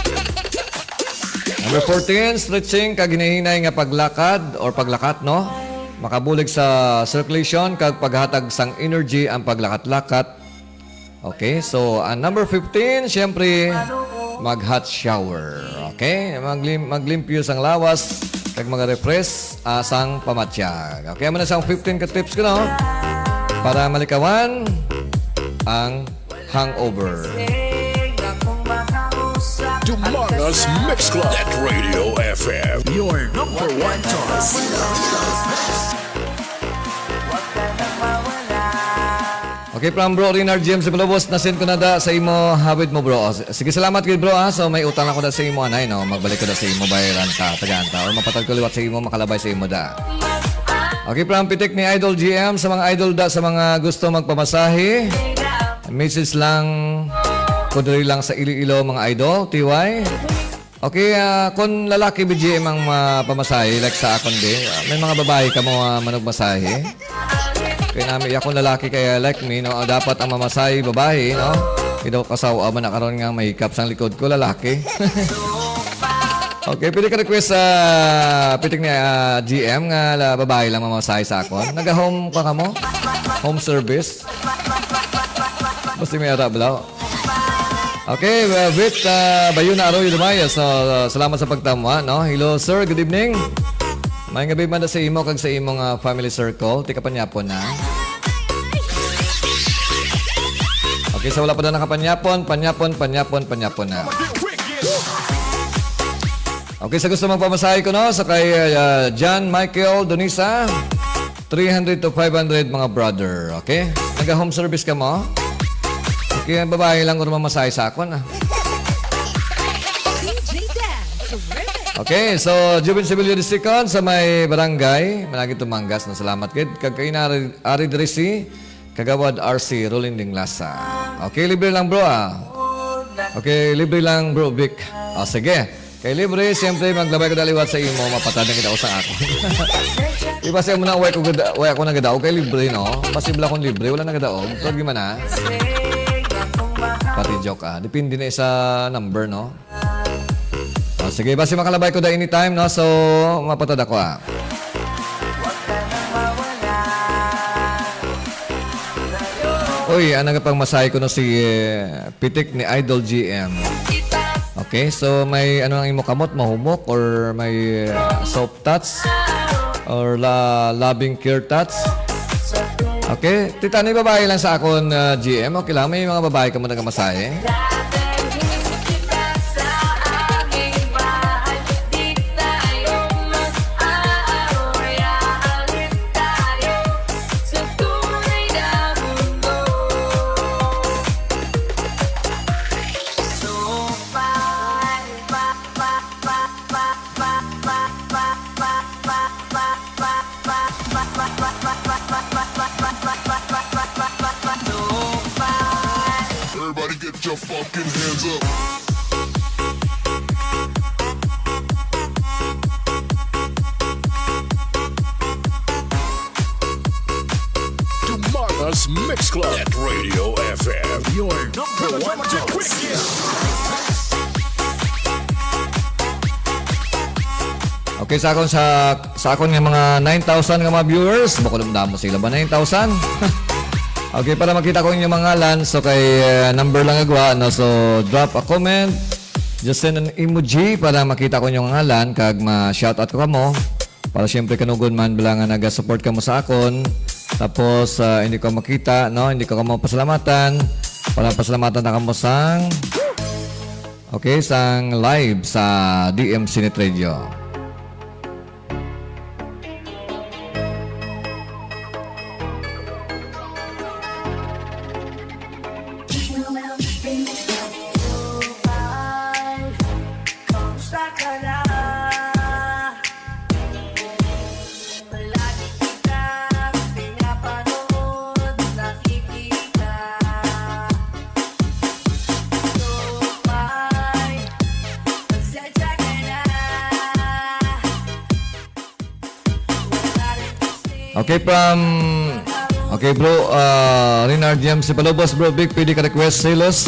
Number fourteen, stretching kag hinay-hinay nga paglakad or paglakat, no? Makabulig sa circulation kag paghatag sang energy ang paglakat-lakat. Okay, so, ang number fifteen, siyempre, mag-hot shower. Okay? Maglim-, maglimpyo sang lawas, kag mag-refresh, ah, sang pamatyag. Okay, amo na sang fifteen ka tips ko, no? Para malikawan ang hangover. Dumangas Mix Club at Radio F M. Your number one choice. Okay, from Bro Renard James Sibalobos, na-send ko na da sa imo, hawid mo, bro. O, s-, sige, salamat gid, bro, ha. So, may utang lang ko da sa imo, anay, no? Magbalik ko da sa imo, bayaran ta, tagaan ta. Or mapatag ko liwat sa imo, makalabay sa imo da. Okay, from Pitik ni Idol G M, sa mga idol da, sa mga gusto magpamasahe, message lang ko diri lang sa Iloilo, mga idol, T Y. Okay, ah, kung lalaki, B G M, ang mapamasahe, like sa akon, di, ah, may mga babae ka mo, ah, manugmasahe. Kaya nami, akong lalaki, kaya like me, no, ah, dapat ang mamasahe, babae, no? Idaw kasawa man na karon nga mahikap sang likod ko, lalaki. Okay, pwede ka request sa pitik ni, ah, G M nga la-, babae lang mamasahe sa akon. Naga-home ka kamo? Home service? Basta may ara, balaw. Okay, uh, Brit, uh, Bayuna Arroyo Dumayas. So, uh, salamat sa pagtamwa, no? Hello, sir. Good evening. May gabi man sa imo kag sa imong, uh, family circle. Ti kapanyapon na. Okay, so wala pa na nakapanyapon. Panyapon, panyapon, panyapon na. Okay, sa gusto magpamasahe ko, no? Sa kay, uh, John Michael Donisa. Three hundred to five hundred, mga brother. Okay? Naga-home service ka mo? Okay, ang babae lang kung mamasahe sa akon, ah. D J Dance Remix. Okay, so, Jubin Sibilio the second sa may barangay. Managit Tumangas, no? Salamat, kid. Kag kay na Ari, Ari Drisi, Kagawad R C Rolling Dinglasa. Okay, libre lang, bro, ah. Okay, libre lang, bro Vic. Ah, sige. Kay libre, siyempre, maglabay ko daliwat sa imo, mapatad na kita sa ako. Iba sa imo na, way ko gada-, way ako nagadaog kay libre, no? Posible akong libre, wala nagadaog. Pero gimana? Pati joke, ah. Depende na sa number, no? Ah, sige, basi makalabay ko da anytime, no? So, mapatad ako, ah. Uy, ano nga pang masahe ko, no, si, eh, Pitik ni Idol G M. Okay, so may ano ang imo kamot, mahumok or may, uh, soft touch or la loving care touch? Okay, tita, ni babae lang sa akon, uh, G M. Okay lang, may mga babae ka mo nagamasahe. Everybody get your fucking hands up. Dumangas Mix Club at Radio F M. Your number one choice. Okay, sa akon, sa, sa akon nga mga nine thousand nga mga viewers, bako damo sila ba, nine thousand? Okay, para makita ko inyong mga ngalan, so kay, eh, number lang agwa, no? So, drop a comment, just send an emoji para makita ko inyong ngalan, kag ma-shoutout ko kamo. Para siyempre kanugon man bala nga naga-support kamo sa akon. Tapos, ah, hindi ko makita, no? Hindi ko kamo pasalamatan. Para pasalamatan na kamo sang, okay, sang live sa D M Cine Radio. Kamusta ka na? Palagi kitang pinapanood, nakikita. So, may pasensya ka na. Okay, from, okay, bro, ah, Renard James Sipalobos, bro, big, pwede ka request Silos?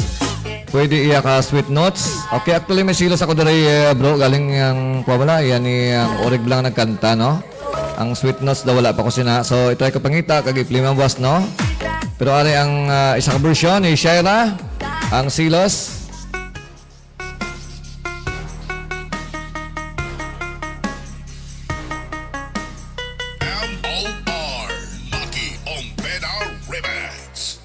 Pwede iya ka Sweet Notes? Okay, actually, may Silos ako diri, eh, bro, galing ang, kuha wala, yan ni, ang Orig lang nagkanta, no? Ang Sweet Notes daw wala pa ko sina. So, i-try ko pangita, kag i-play mo, boss, no? Pero ari ang, ah, isa ka version ni Shaira, ang Silos. M O R, Lucky Ompeda Remix.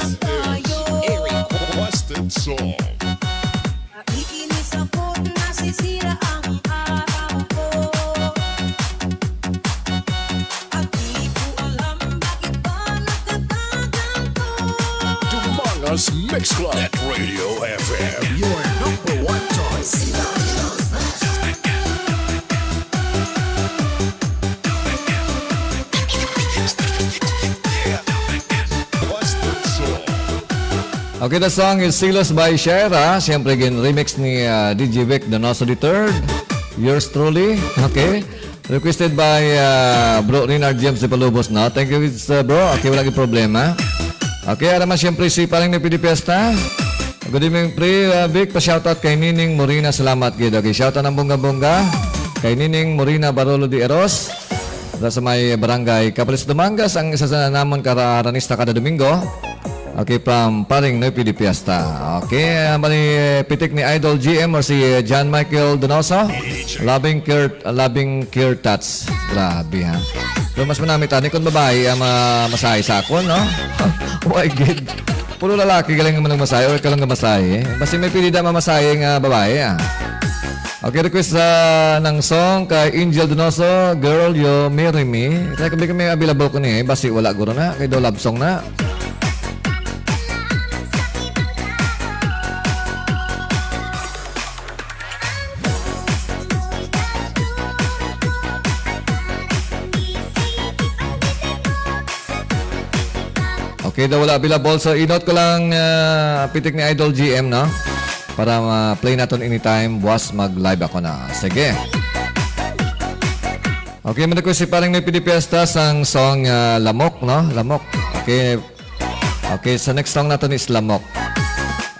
This is a requested song. Ikinisabot, nasisira ang araw ko. At di ko alam bakit ba nagkatagal to. Dumangas Mix Club at Radio F M. Your number one choice. Okay, the song is Silos by Shera. Siyempre, gin-remix ni, ah, D J Vic Donoso the third. Yours truly. Okay. Requested by, ah, Bro Renard James de Palubos, no? Thank you, uh, bro. Okay, wala gyud problema. Okay, ara man siyempre si Paring Nipi de Fiesta. Good evening, pre, uh, Vic. Pa-shoutout kay Nining Morina. Salamat gid. Okay, shoutout ng bongga-bongga kay Nining Morina Barolo de Eros. Sa, sa may barangay Capilis Dumangas, ang isa sa namon ka ra-, ranista kada Domingo. Okay, from Paring Noy P D Fiesta. Okay, ah, mali, eh, pitik ni Idol G M or si, eh, John Michael Donoso. Loving Care, Loving Care Touch. Grabe, ha? Pero mas manami tani kung babae ang ma-, masahe sa akon, no? Why, gid? Puro lalaki galing naman ang masahe, or ka lang nga masahe. Basta may pili na mamasahe nga babae, ah. Okay, request sa nang song kay Angel Donoso, Girl, You Marry Me. Kaya kami, kami available ko ni, eh. Basi wala guro na, kay daw love song na. Okay, daw wala available. So, inot ko lang, ah, pitik ni Idol G M, no? Para ma-play naton anytime, buwas mag-live ako na. Sige. Okay, man ko si Paring May Pidi Fiesta sang song, ah, Lamok, no? Lamok. Okay. Okay, sa next song naton is Lamok.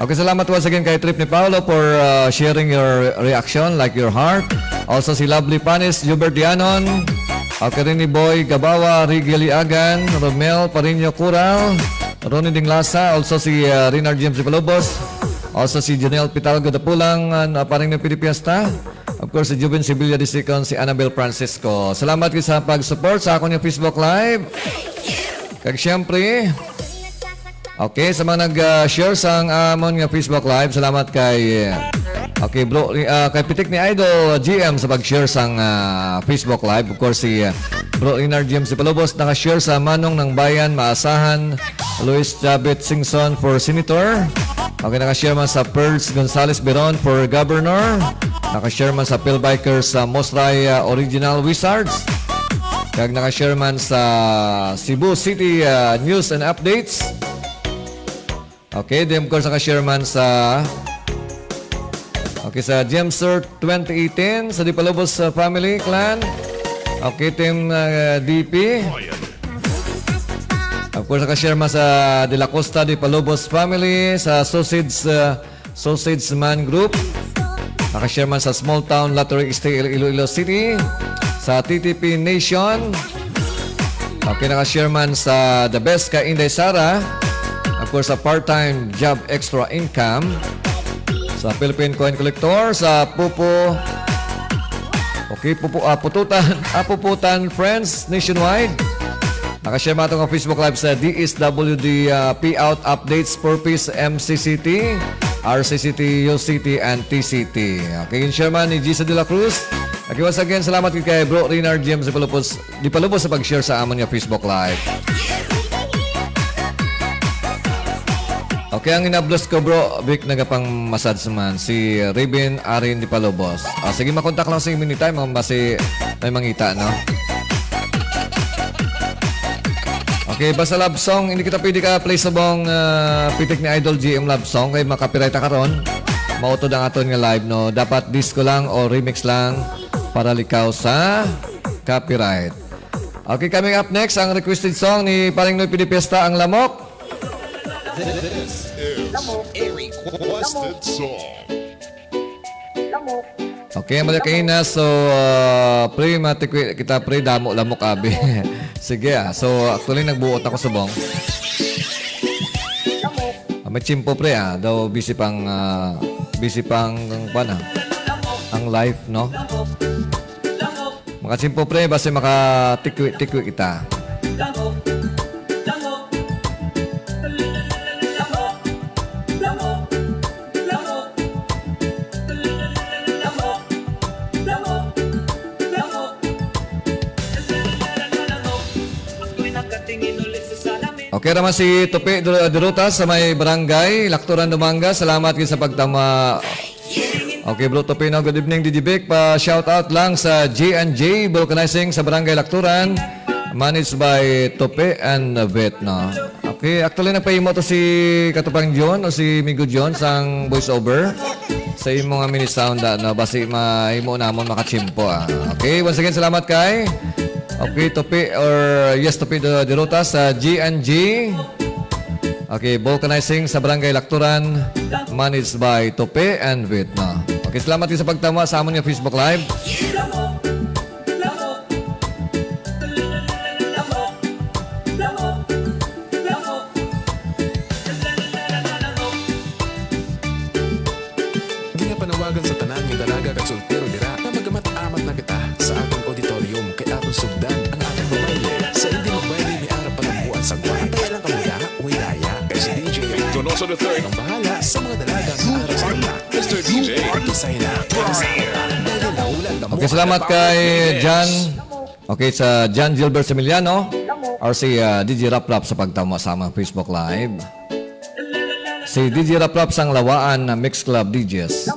Okay, salamat once again kay Trip ni Paolo for, uh, sharing your reaction, like your heart. Also si Lovely Panis, Jubert Dianon. Okay rin ni Boy Gabawa, Rigel Iagan, Romel Parino Cural, Ronnie Dinglasa. Also si, uh, Renard James de Palubos. Also si Janelle Pitalgo Dapulang, uh, Paring ng Pilipiesta. Of course, si Juven Sevilla the second, si Annabel Francisco. Salamat gid sa pag-support sa akon nga Facebook Live. Kag siyempre, okay, sa mga nag, ah, share sang amon nga Facebook Live, salamat kay, ah, okay, bro, ah, kay Pitik ni Idol G M sa pag-share sang, ah, Facebook Live. Of course, si, ah, Bro Inar G M si Palubos naka-share sa Manong ng Bayan, Maasahan, Luis Chavit Singson for Senator. Okay, naka-share man sa Perds Gonzales Beron for Governor. Naka-share man sa Phil Bikers sa Mosray, ah, Original Wizards. Kag naka-share man sa Cebu City, ah, News and Updates. Okay, then of course, naka-share man sa, okay, sa Gem Cert twenty eighteen, sa Di Palubos, uh, family, clan. Okay, Team, uh, D P. Of course, naka-share man sa De La Costa, Di Palubos family, sa Sausage, uh, Sausage Man Group. Naka-share man sa Small Town Lottery Stay Iloilo City, sa T T P Nation. Okay, naka-share man sa The Best kay Inday Sara. Of course, sa Part-Time Job Extra Income. Sa Philippine Coin Collector, sa Pupo. Okay, Pupo, ah, Pututan, ah, Puputan Friends Nationwide. Naka-share man ato nga Facebook Live sa D S W D, ah, payout updates for Peace, M C C T, R C C T, U C T, and T C T. Okay, gin-share man ni Gisa de la Cruz. Okay, once again, salamat gid kay Bro Reynard James de Palupos, de Palupos sa pag-share sa amon nga Facebook Live. Okay, ang inablos ko, Bro Vic, nagapang-massage man si Raven Arin de Palubos. Ah, sige, makontak lang sa imo anytime, kung basi may mangita, no? Okay, basta love song, hindi kita pwede ka play subong, ah, pitik ni Idol G M love song, kay makapiright ta karon. Mautod ang aton nga live, no? Dapat disco lang o remix lang para likaw sa copyright. Okay, coming up next, ang requested song ni Paring Noy Pidipesta, ang Lamok. This is a requested song. Okay, mali kaina. So, uh, pre, matikwi kita, pre, damo lamok abi. Sige, ah. So, actually, nagbuot ako subong. Ah, may tiyempo, pre, ah. Daw busy pang, ah, busy pang, kuwan, ah, ang life, no? Makatiyempo, pre, basta makatikwi-tikwi kita. Lamok, lamok, lamok, Kaya naman si Tupi Dur-, Duruta sa may barangay, Lactoran, Dumangas. Salamat gid sa pagtama. Okay, bro Tupi, no? Good evening, D J Vic. Pa shout out lang sa G and G Vulcanizing sa barangay Lactoran. Managed by Tupi and Vet, no? Okay, actually nagpahimo to si Katupang John o si Migo John sang voiceover sa imo nga mini sound, ah, no? Basi mahimo namon makachimpo, ah. Okay, once again, salamat kay Okay, Tupi or yes, Tupi do Diruta sa G and G. Okay, vulcanizing sa Barangay Lactoran, managed by Tupi and Vitna. Okay, salamat sa pagtama sa amon nga Facebook Live. Ginapanawagan sa tanan nga dalaga kag soltero dira nga magamat-amat na kita sa aton auditorium kay aton sugdan ang aton pagbayle. Sa hindi magbayle, may ara pa nabuan sa gwa. Kaya lang kamo da, way daya. Kay si D J Donoso the third ang bahala sa mga dalaga nga ara sa gwa. Mister D J. Umpisa na. Kaya sa mga dalaga na ulan na Okay, mo salamat ang kay Jan. Okay, sa John Gilbert Semiliano or si, ah, D J Rap Rap sa pagtama sa among Facebook Live. Si D J Rap Rap sang Lawaan na Mix Club D Js.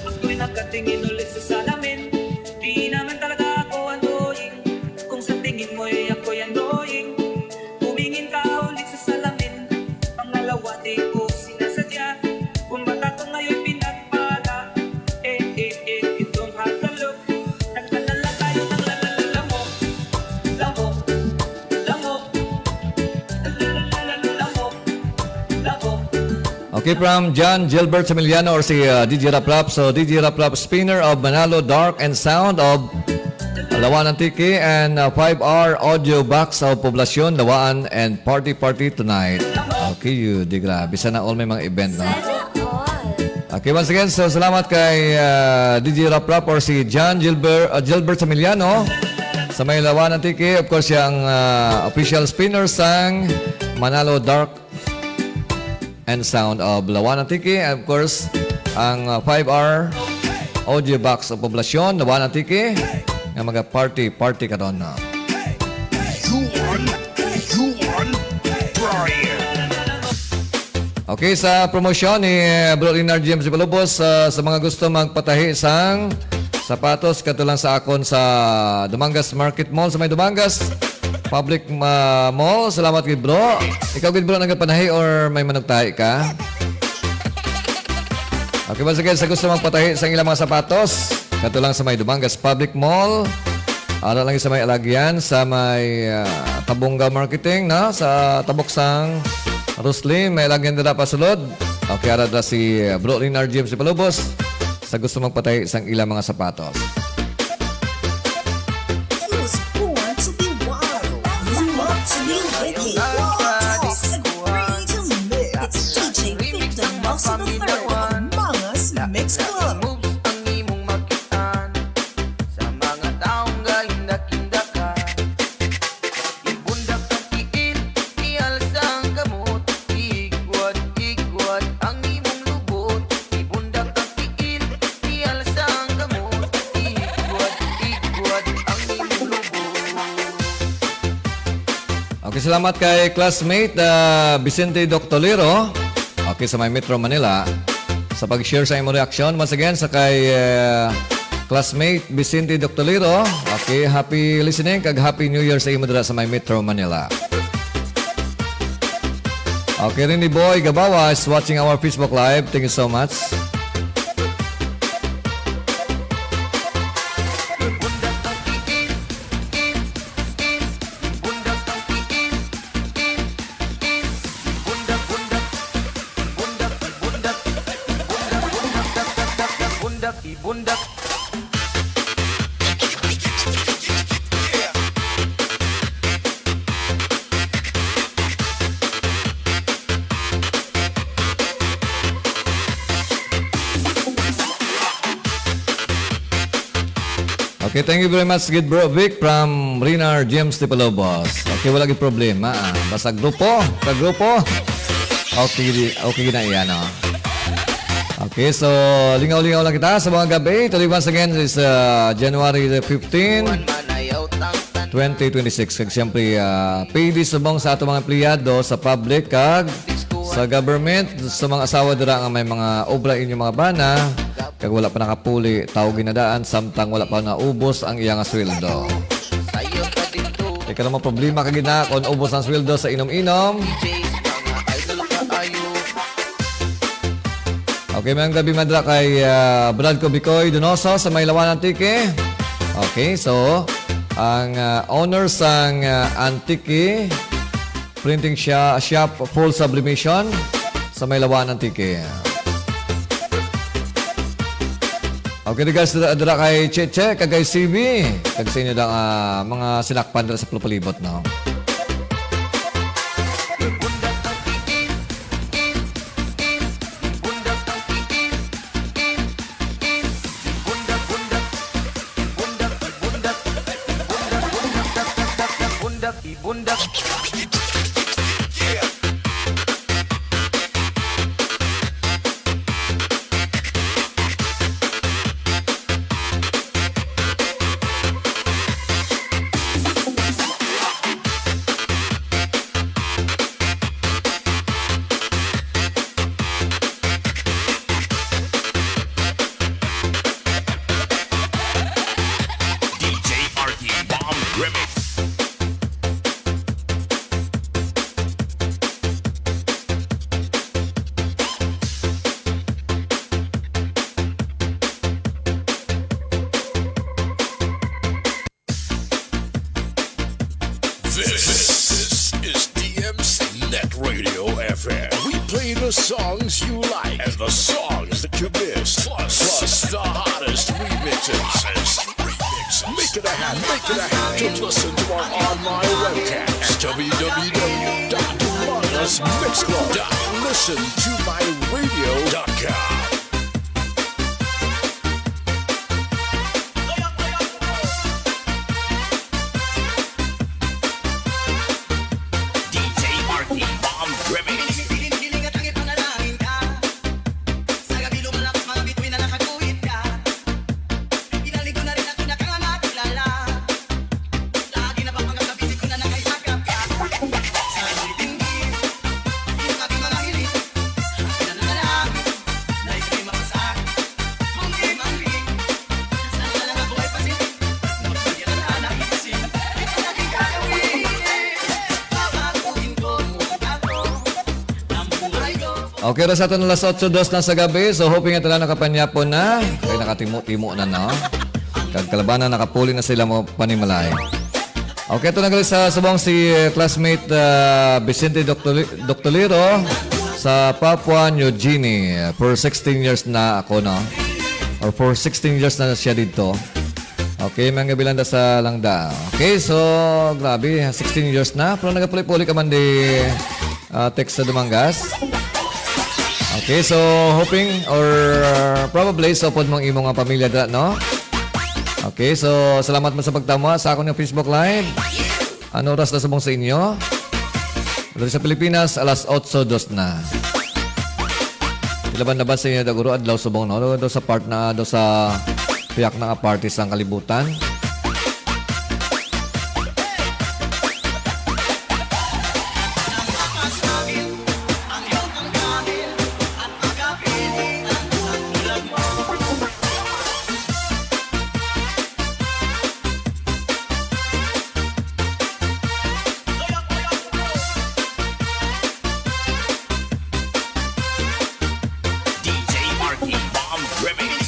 Ako'y nakatingin ulit sa salamin. Di naman talaga ako annoying. Kung sa tingin mo'y ako'y annoying, tumingin ka ulit sa salamin. Mga lawati ko sinasadya. Kung bata ko ngayon pinagpala. Eh, eh, eh, itong hagalo. Nagpadala tayo ng lalala lamok. Lamok. Lamok. Lalala lamok. Lamok. Okay, from John Gilbert Semiliano or si, uh, D J Rap Rap. So, D J Rap Rap, spinner of Manalo, Dark and Sound of Lawaan, Antique, and, uh, five R audio box of Poblacion, Lawaan, and Party Party Tonight. Okay, you, di grabe. Sana all may mga event, no? Sana all. Okay, once again, so salamat kay, uh, D J Rap Rap or si John Gilbert, uh, Gilbert Semiliano sa may Lawaan, Antique. Of course, siya ang, uh, official spinner sang Manalo Dark and Sound of Lawaan, Antique. And of course, ang, uh, five R audio box of Poblacion, Lawaan, Antique, nga mga party, party karon na. You on, you on, Brian. Okay, sa promosyon ni, uh, Bro Leonard James Ibalubos, uh, sa mga gusto magpatahi sang sapatos, kadto lang sa akon sa Dumangas Market Mall, sa may Dumangas Public, ah, Mall. Salamat gid, bro. Ikaw gid, bro, nagapanahi or may manugtahi ka? Okay, once again, sa gusto magpatahi sang ilang mga sapatos, kadto lang sa may Dumangas Public Mall. Ara lang sa may Alagyan, sa may, ah, Tabunga Marketing, no? Sa tabok sang Roslyn, may Alagyan dira pasulod. Okay, ara dira si, ah, Bro Leonard James Ibalubos. Sa gusto magpatahi sang ilang mga sapatos. He was born to be wild, grew up to be wicked, lost and free to live. It's D J Victor Nelson the third of Mangas Mix Club. Ibundak ang tiil, ialsa ang kamot, igwad, igwad ang imong lubot. Ibundak ang tiil, ialsa ang kamot, igwad, igwad ang imong lubot. Okay, salamat kay classmate, ah, Vicente Doctolero. Okay, sa may Metro Manila. Sa pag-share sa imong reaksyon. Once again, sa kay, ah, classmate Vicente Doctolero. Okay, happy listening kag Happy New Year sa imo dira sa may Metro Manila. Okay, Rini Boy Gabawa is watching our Facebook Live. Thank you so much. Okay, thank you very much, good bro Vic from Rinar James Tipalobos. Okay, wala gyud problema. Ah. Basta grupo, ka grupo. Okay, di- okay na iyan, no? Okay, so lingaw-lingaw lang kita sa mga gabi. Today, once again, is uh, January the fifteen, twenty twenty-six. Kag siyempre, uh, payday subong sa ato mga empleyado sa public kag sa government, sa mga asawa dira nga may mga obra inyong mga bana, kag wala pa nakapuli, tawgi na daan, samtang wala pa naubos ang iya nga sweldo. Ikaw naman problema ka gid na kung ubos ang sweldo sa inom-inom. Okay, mayong gabi madra kay ah, Brad Kobe Koy Donoso sa may Lawan Antique. Okay, so ang ah, owner sang ah, Antique Printing Shop, Full Sublimation sa may Lawan Antique. Okay, regards dira, dira kay Cheche, kag kay C B, kag sa inyo dang ah, mga sinakpan dira sa palibot, no? D J R T Bomb Remix. This is D M C Net Radio F M. We play the songs you like and the songs that you miss. Plus, plus the hottest remixes. Hottest remixes. Make it a habit. Make it a habit to listen to our online webcast at W W W dot mangas mix club dot listen to my radio dot com. D J R T Bomb Remix. Okay, oras aton alas otso dos na sa gabi. So, hoping nga tanan nakapanyapon na. Kay nakatimo-timo na, no? Kag kalabanan, nakapuli na sila mo panimalay. Okay, ito na gali sa subong si eh, classmate ah, Vicente Doctoli- Doctolero sa Papua New Guinea. For sixteen years na ako, no? Or for sixteen years na siya dito. Okay, mga bilanda sa langda. Okay, so grabe, sixteen years na. Pero nagapuli-puli ka man di ah, text sa Dumangas. Okay, so hoping or uh, probably so pod mong imo nga pamilya dira, no? Okay, so salamat mo sa pagtama sa akon nga Facebook Live. Ano oras na subong sa inyo? Diri sa Pilipinas, alas otso dos na. Ilaban-laban sa inyo, daguro adlaw subong, no? Daw sa part na, daw sa piyak na nga parte sang kalibutan. D J R T Bomb Remix.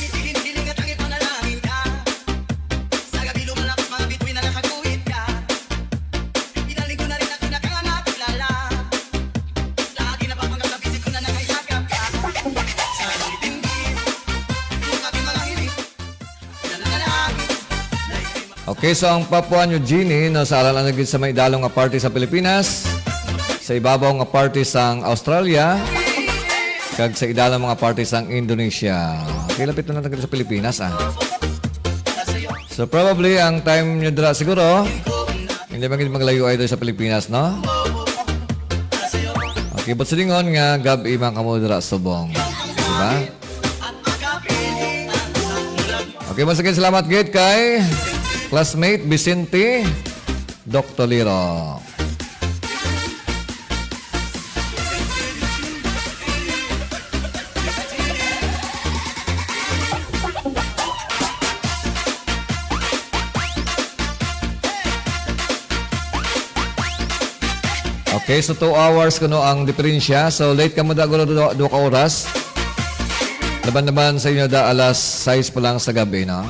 Okay, so ang Papua New Guinea no, sa alang-alang gid sa may idalom nga parte sa Pilipinas, sa ibabaw nga parte sang Australia, kag sa idalom nga parte sang Indonesia. Okay, lapit na lang sa Pilipinas, ah. So, probably, ang time nyo dira siguro, hindi man gid maglayo ay sa Pilipinas, no? Okay, but silingon nga gab-i man kamo dira subong. Diba? Okay, once again, salamat gid kay classmate Vicente Doctoliro. Okay, so two hours kuno ang diferensya. So, late kamo da, gulo, duha, duha ka oras. Laban naman sa inyo da, alas sais pa lang sa gabi, no?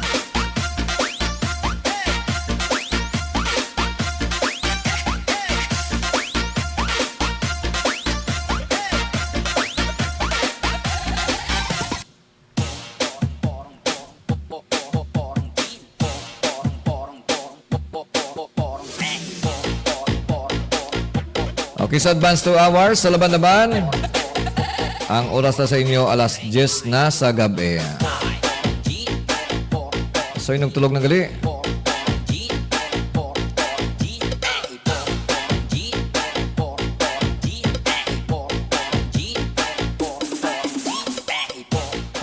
Okay, sa advance two hours, sa laban-laban, ang oras na sa inyo, alas diyes na sa gabi. So, inyong tulog na gali.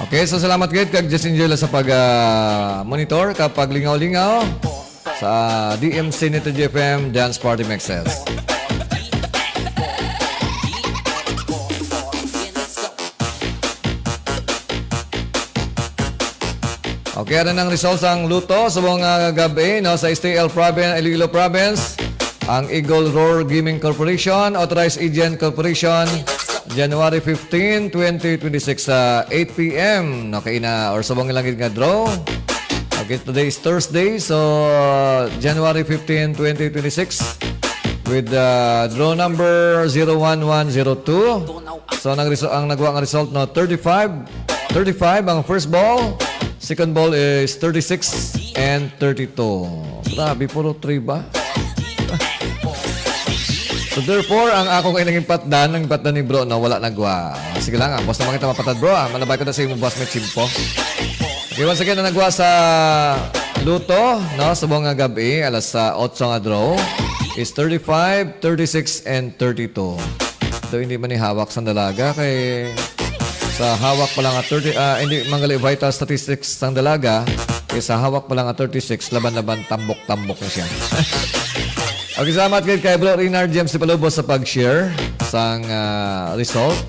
Okay, so salamat gid kag just enjoy lang sa pag, ah, monitor, kag paglingaw-lingaw sa D M C Nito G F M Dance Party Mixes. Okay, ano nang results ang luto sa mga gabi, no? Sa S T L Province, Iloilo Province, ang Eagle Roar Gaming Corporation, Authorized Agent Corporation, January fifteen, twenty twenty-six, sa eight P M, no? Kay na, or subong lang gid nga draw. Okay, today is Thursday, so, uh, January fifteen, twenty twenty-six, with, uh, draw number zero one one zero two. So, ang nagresu-, ang nagwa nga result, no, thirty-five, thirty-five ang first ball, second ball is thirty-six and thirty-two. Grabe, puro three ba? So, therefore, ang ako kay naging patdan, ang patdan ni bro, no, wala nagwa. Sige lang, ah. Basta makita mapatad, bro, ah. Malabay ko na sa imo, boss, may chimpo. Okay, once again, ang nagwa sa luto, no, subong nga gabi, alas sa otso nga draw, is thirty-five, thirty-six, and thirty-two. Daw hindi man ni hawak sang dalaga kay sa hawak pa lang at thirty, ah, hindi man gali vital statistics sang dalaga, kay sa hawak pa lang at thirty-six, laban-laban, tambok-tambok na siya. Okay, salamat gid kay Bro Reynard James Ipalubos sa pag-share sang, ah, result.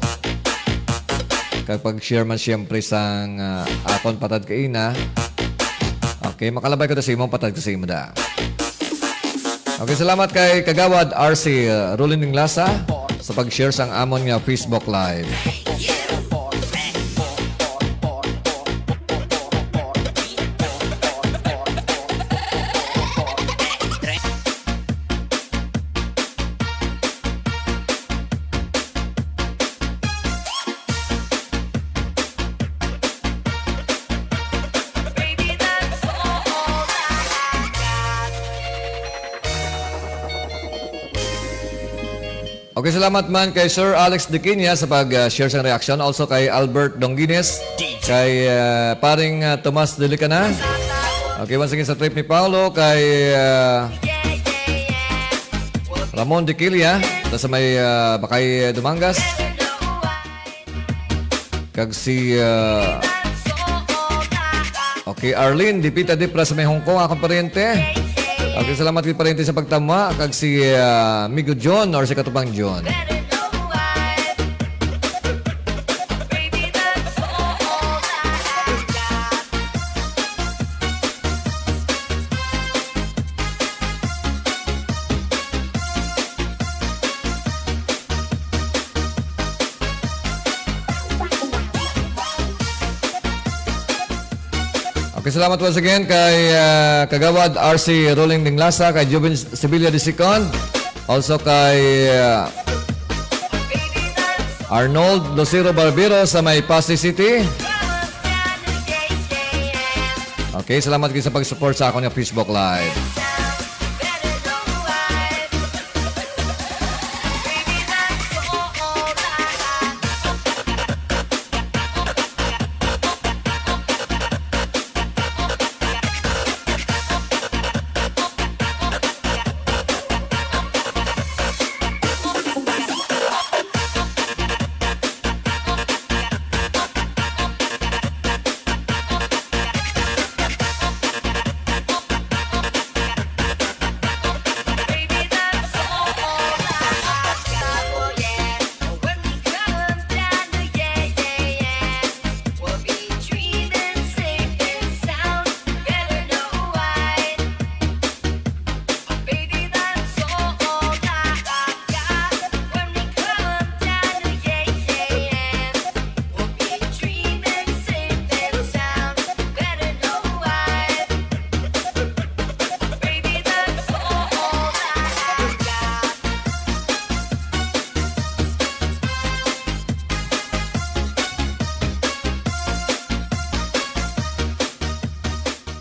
Kag pag-share man siyempre sang, ah, akon patad kaina. Okay, makalabay ko na sa imong patad ko sa imo da. Okay, salamat kay Kagawad R C, uh, Rolin Inglasa sa pag-share sang amon nga Facebook Live. Okay, salamat man kay Sir Alex Diquinia sa pag, ah, share sang reaction. Also kay Albert Donguines, kay, ah, paring, ah, Tomas Delicana. Okay, once again sa trip ni Paolo, kay, ah, Ramon Diquilia, ta sa may, ah, Bakay, ah, Dumangas. Kag si, ah, okay, Arlene Dipita Dipra sa may Hong Kong, akong paryente. Okay, salamat kay paryente sa pagtama. Kag si, ah, Migo John or si Katupang John. Okay, salamat once again kay, ah, Kagawad R C Rolling Dinglasa, kay Jubin Sibilya the second, also kay, ah, Arnold Lucero Barbero sa may Passi City. Okay, salamat gid sa pag-support sa akon nga Facebook Live.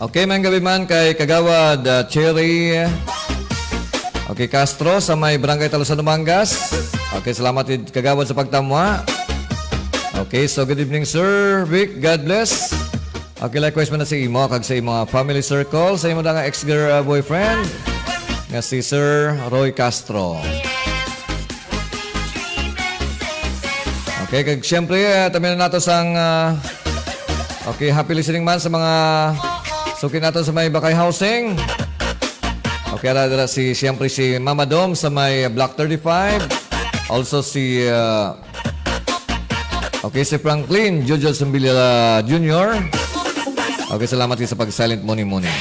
Okay, maayong gabi man kay Kagawad, ah, Cherry. Okay, Castro sa may Barangay Talusan, Dumangas. Okay, salamat gid, Kagawad, sa pagtamwa. Okay, so good evening, Sir Vic. God bless. Okay, likewise man na sa imo kag sa imo nga family circle, sa imo na nga ex-girl, ah, boyfriend nga si Sir Roy Castro. Okay, kag siyempre, ah, tabihan nato sang, ah, okay, happy listening man sa mga suki nato sa may Bakay Housing. Okay, ara dira si, siyempre, si Mama Dom sa may Block thirty-five. Also si, ah, okay, si Franklin Jojo Sumbilila Junior. Okay, salamat sa pag-silent muni-muni.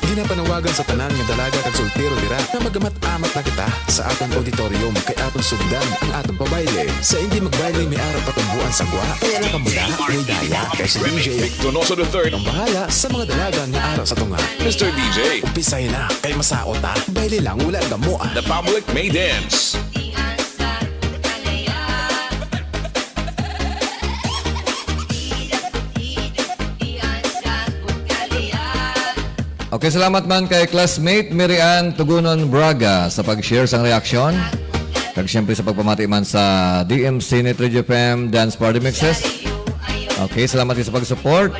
Ginapanawagan sa tanan nga dalaga kag soltero dira nga magamat-amat na kita sa aton auditorium kay aton sugdan ang aton pabayle. Sa hindi magbayle may ara patumboan sa gwa, kaya lang kamo na may daya kay si D J Donoso the third ang bahala sa mga dalaga nga ara sa tunga. Mister D J, umpisahin na kay masaot ta. Bayle lang, wala gamo ah. The public may dance. Okay, salamat man kay classmate Mary Ann Tugunon Braga sa pag-share sang reaksyon. Kag siyempre sa pagpamati man sa D M C Net Radio F M Dance Party Mixes. Okay, salamat sa pag-support.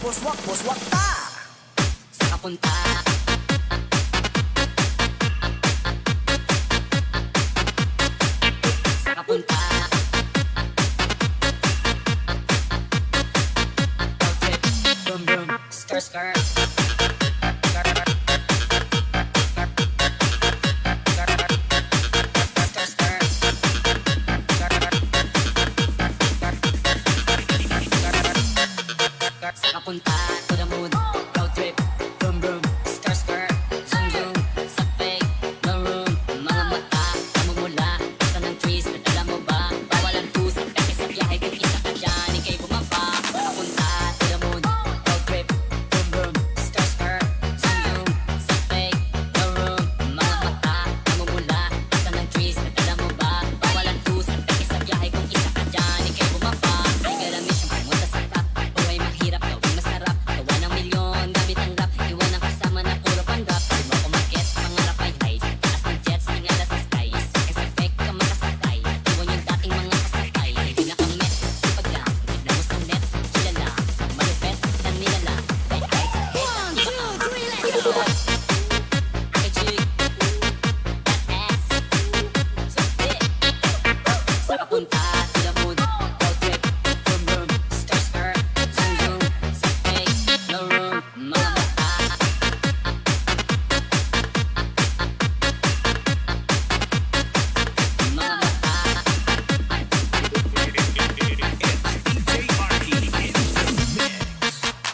Buswak, buswak ta! Sa kapunta. Sa kapunta. Road trip, vroom, vroom, skr, skr. Sa kapunta, to the moon, road trip, vroom, vroom, skr, skr, zoom, zoom, sa fake, no room, mga mata, namumula, asan ang trees, nadala mo ba? Bawal ang tusa, kasi sa biyahe kung isa ka dyan, ikay bumaba. Sa kapunta, to the moon, road trip, vroom, vroom, skr, skr, zoom, zoom, sa fake, no room, mga mata, namumula, asan ang trees, nadala mo ba? Bawal ang tusa, kasi sa biyahe kung isa ka dyan, ikay bumaba. Ay, galamis yung pumunta sa top, buhay mahirap, gawing masarap, gawa ng milyon, gamit ang rap, iwan ang kasama na puro panrap. Di mo ako mag-gets, pangarap ay high, sa taas ng jets, tingala sa skies, kasi fake ka makasakay, iwan yung dating mga kasabay. Hindi na kang met, sipag lang, tignan mo sa net, kilala, malupet, ang nilalang, like, like, like, one, two, three, let's go! Sa kapunta, to the moon, road trip, vroom, vroom, skr, skr, zoom, zoom, sa fake, no room, mga mata. Mga mata. It's D J R E in the mix.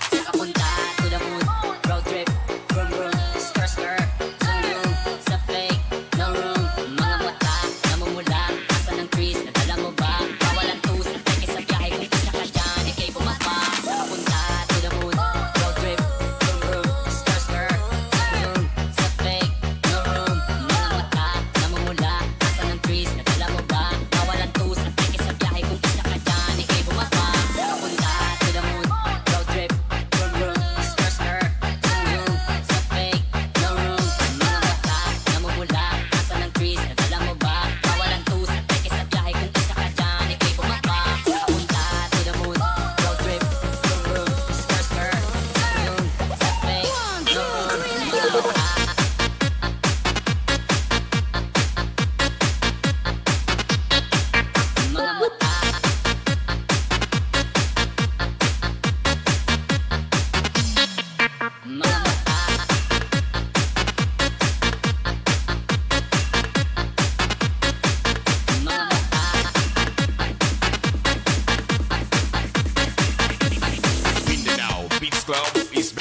Sa kapunta, to the moon, road trip, vroom, vroom, skr, skr, zoom, zoom, sa fake, no room, mga mata, namumula, asan ang trees, nadala mo ba? Bawal ang tusa, peke sa biyahe, kung isa ka dyan, ikay bumaba. Sa kapunta, to the moon, road trip, vroom, vroom, skr, skr, zoom, zoom, sa fake, no room, mga mata, namumula, asan ang trees, nadala mo ba? Bawal ang tusa, peke sa biyahe, kung isa ka dyan, ikay bumaba. Sa kapunta, to the moon, road trip, vroom, vroom, skr, skr, zoom, zoom, sa fake, no room, mga mata, namumula, asan ang trees, nadala mo ba? Bawal ang tusa, peke sa biyahe, kung isa ka dyan, ikay bumaba. Sa kapunta, to the moon, road trip, vroom, vroom, skr, skr, zoom, zoom, sa fake, no room, mga mata. Mga mata. Mga mata. Mga mata. Mindanao Beats Club is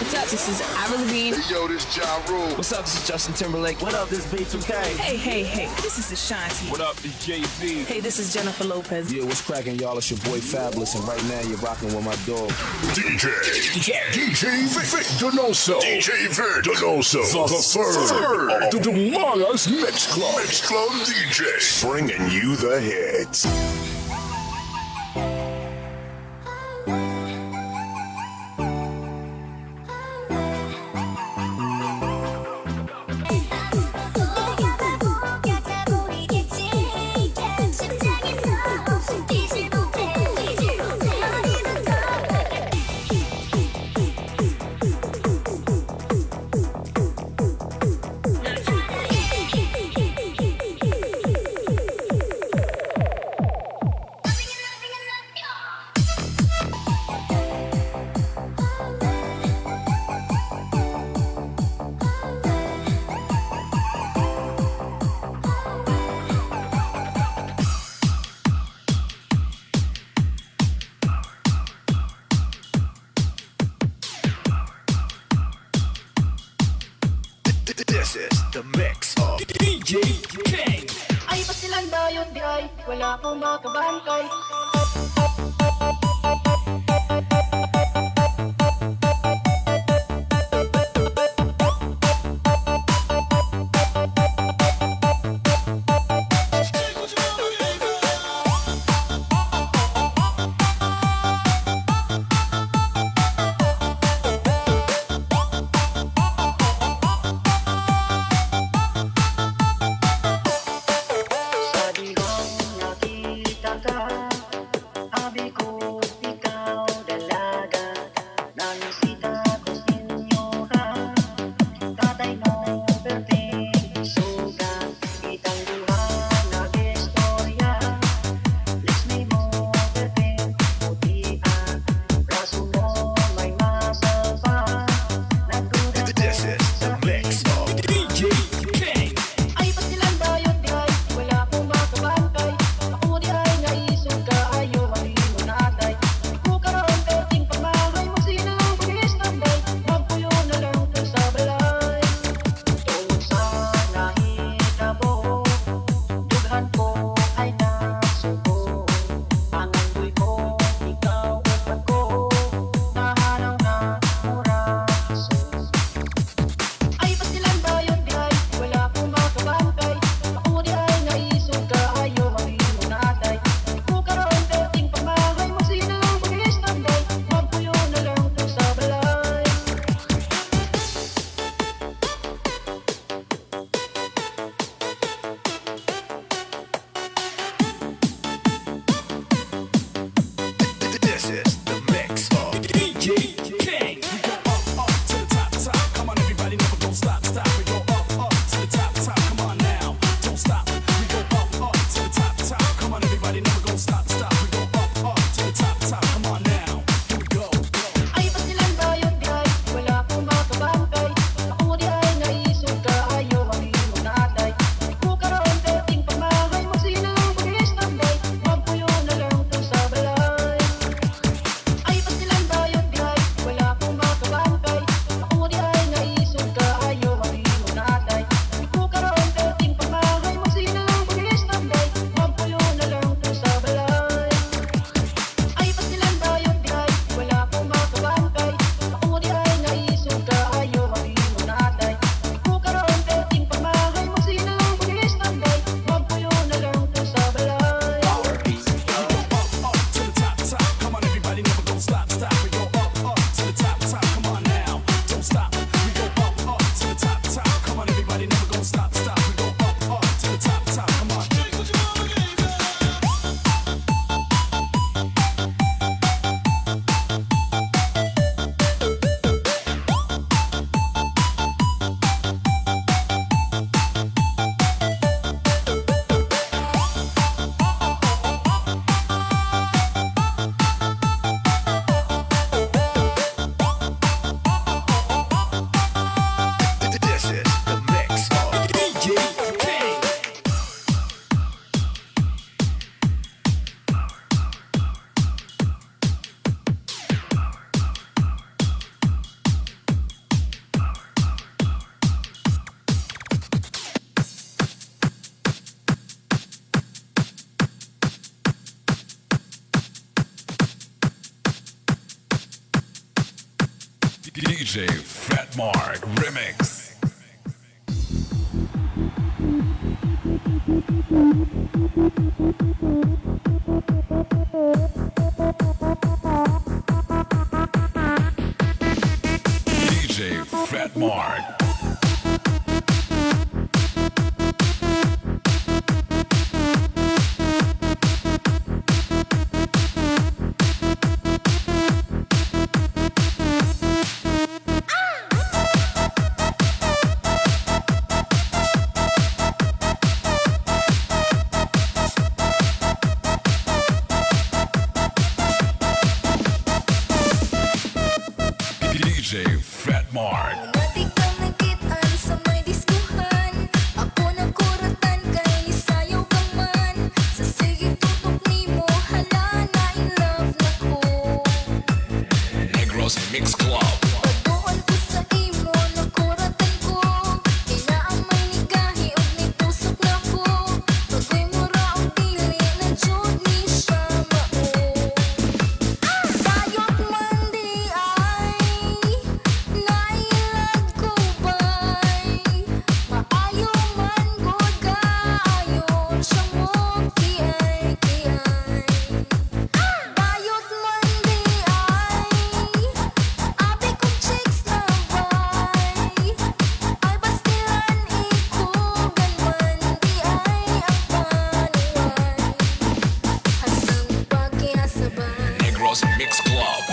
What's up? This is Avril Lavigne. Hey, yo, this Ja Rule. What's up? This is Justin Timberlake. What up? This B two K. Hey, hey, hey. This is Ashanti. What up? This Jay-Z. Hey, this is Jennifer Lopez. Yeah, what's cracking, y'all? It's your boy Fabolous, and right now you're rocking with my dog. D J. D J. D J Vic, Vic Donoso. D J Vic Donoso. The, the third of the Dumangas Mix Club. Mix Club D J. Bringing you the hits. This is the mix of D J King. Ay, pasilan dayon di ay, wala ko makabantay. Sabi kong nakita ka, D J Fat Mark Remix. D J Fat Mark. D J Fat Mark. Una di ka nakit-an sa may diskuhan. Ako nakuratan kay nisayaw ka man. Sa sige tutok nimo, hala na in love na ko. Negros Mix Club. Paduol ko sa imo, nakuratan ko. Kay naa may nigahi ug nitusok na ko. Bagoy mo ra og dili na jud ni siya mao. Bayot man di ay, nailad ko bay. Maayo man gud kaayo siya mo kiay-kiay. Bayot man di ay, abi kong chicks na bay. Ay pastilan ikugan man di ay ang panuway. Hastang pakiasabay. Negros Mix Club.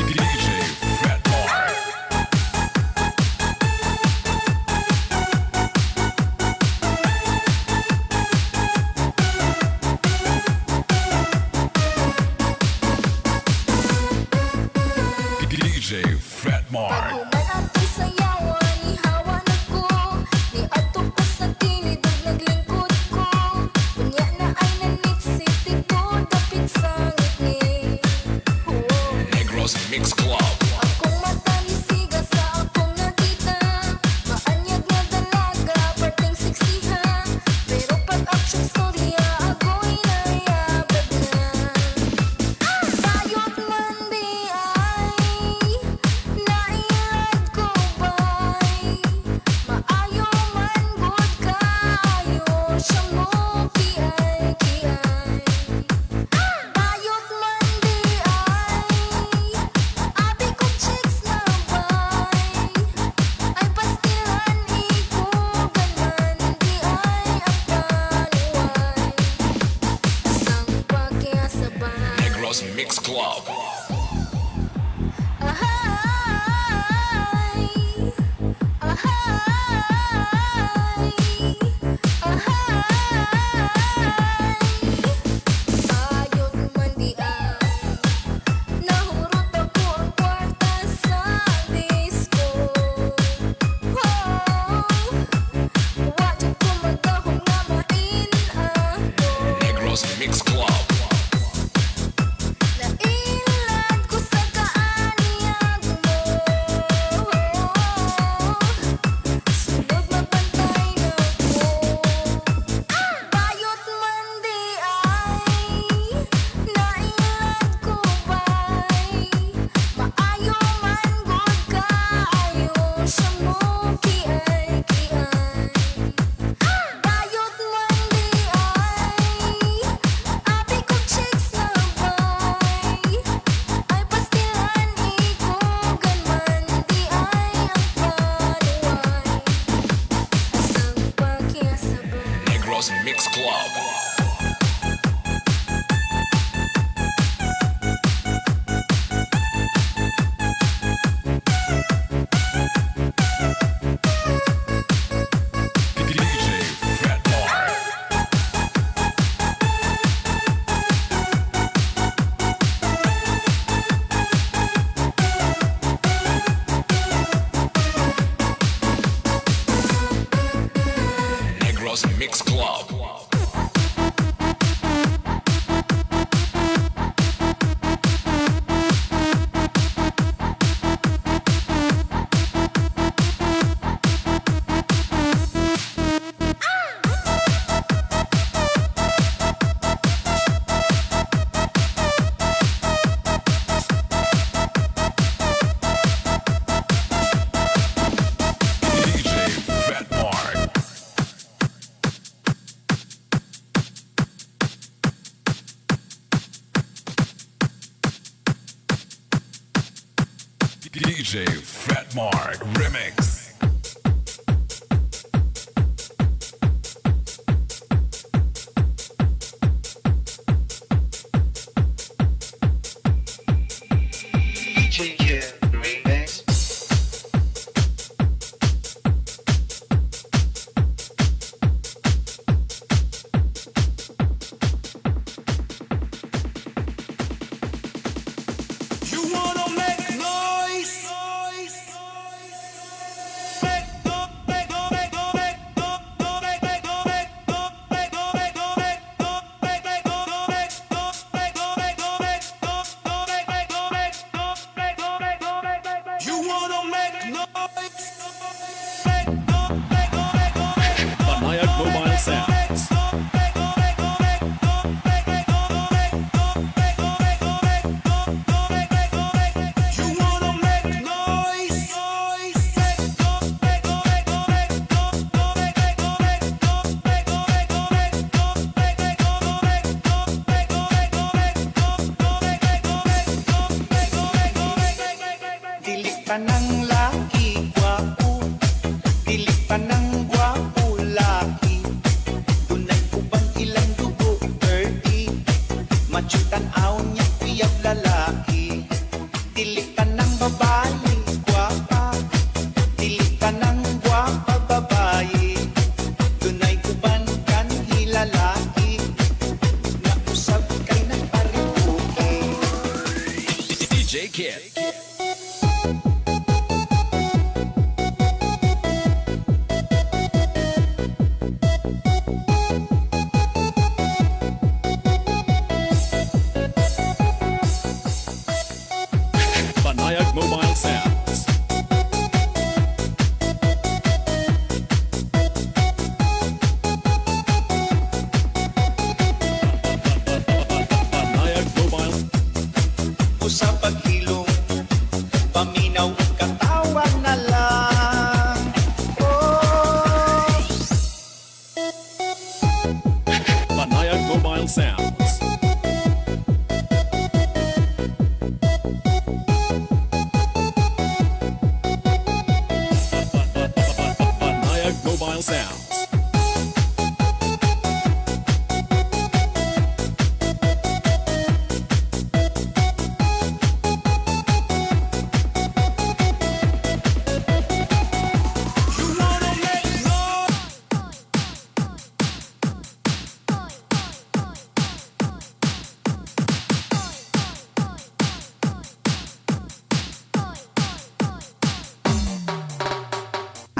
D J Fat Mark. D J Fat Mark. Paghuman atong sayawan, nihawa na ko. Niadto ko sa kilid ug naglingkod ko. Unya na ay nanitsit didto dapit sa ngitngit. Oh. Negros Mix Club. Akong mata nisiga sa akong nakita. Maanyag nga dalaga, parteng seksiha. Pero pag action storya, agoy, nayabag na. Bayot man di ay, nailad ko bay. Maayo man gud kaayo siya mo kiay-kiay. Bayot man di ay, abi kong chicks na bay. Ay pastilan ikugan man di ay ang panuway. Sang pakiasabay. Negros Mix Club. Ahay, ahay, ahay. Bayot man di ay, nahurot ako ang kwarta sa disco. Oh, wa jud ko magahom nga ma-in ako. Negros Mix Club. Nailad ko sa kaanyag mo. Sunod mapantay na ko. Bayot man di ay, nailad ko bay. Maayo man gud kaayo siya mo kiay-kiay. Bayot man di ay, abi kong chicks na bay. Ay pastilan ikugan man di ay ang panuway. Asang pakiasabay. Negros Mix Club. D J Fat Mark. Negros Mix Club. J Fat Mark Remix. D J Kid Remix. You wanna make noise? You wanna make noise? Panayag Mobile Sounds. You wanna make noise? Dili pa nang laki gwapo, dili pa nang gwapo laki. Dunay ubang ilang dugo, dirty. Macho tan-aw niya, uyab lalaki. Dili pa nang babayi gwapa, dili pa nang gwapa babayi. Dunay uban kanhi lalaki, nga usab kay nagparipuki. D J Kid. Panayag Mobile Sounds. Panayag Mobile. Usa paghilom, paminaw, katawan na lang. Oh. Panayag Mobile Sounds. Panayag Mobile Sounds.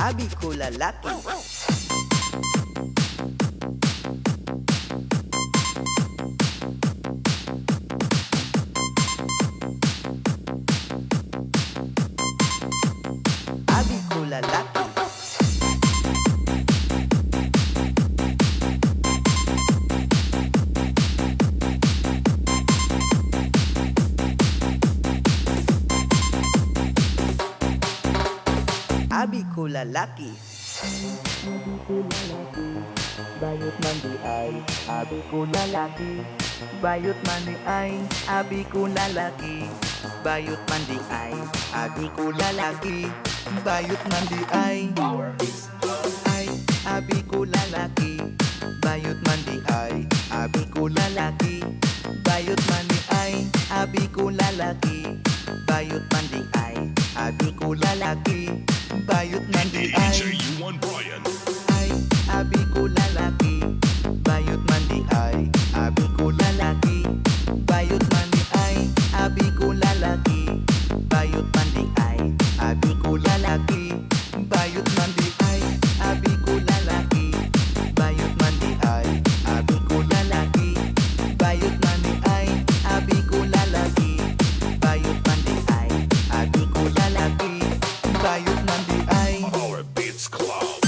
Abi ko lalaki. Abi ko lalaki. Abi ko lalaki. Abi ko lalaki, bayot man di ay. Abi ko lalaki, bayot man di ay. Abi ko lalaki, bayot man di ay. Abi ko lalaki, bayot man di ay. Ay, abi ko lalaki, bayot man di ay. Abi ko lalaki, bayot man di ay. Abi ko lalaki, bayot man di ay. Abi ko lalaki, bayot man di ay. D J U one Brian. Ay, abi ko lalaki, bayot man di ay. Abi ko lalaki, bayot man di ay. Abi ko lalaki, bayot man di ay. Abi ko lalaki, bayot man di ay. Abi ko lalaki, bayot man di ay. Abi ko lalaki, bayot man di ay. Abi ko lalaki, bayot man di ay. Abi ko lalaki, bayot man di ay. Our Beats Club.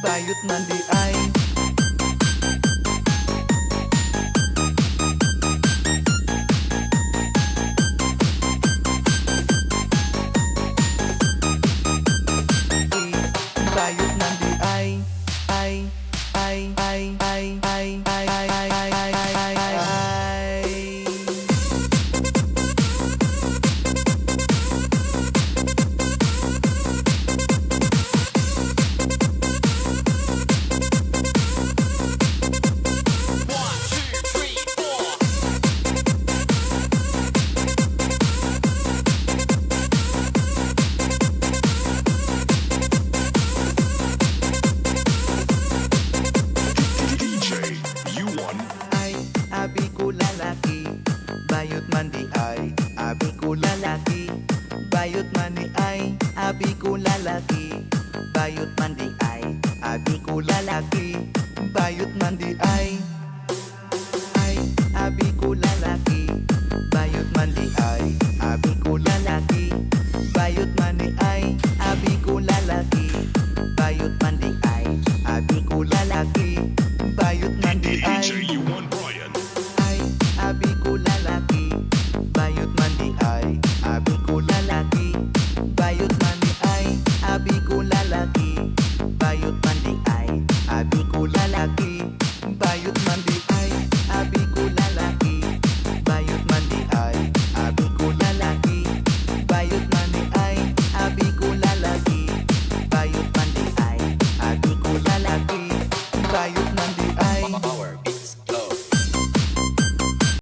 Bayot man di ay. Ay, ay, ay, ay, ay, ay, ay, ay, ay, ay, ay, ay, ay. D J, you won. Ay, abi ko lalaki, bayot man di ay, abi ko lalaki, bayot man di ay, abi ko lalaki, bayot man di ay, abi ko lalaki, bayot man di ay. Ay, abi ko lalaki, bayot man di ay, abi ko lalaki, bayot man di ay, abi ko lalaki, bayot man di ay, abi ko lalaki, bayot man di ay.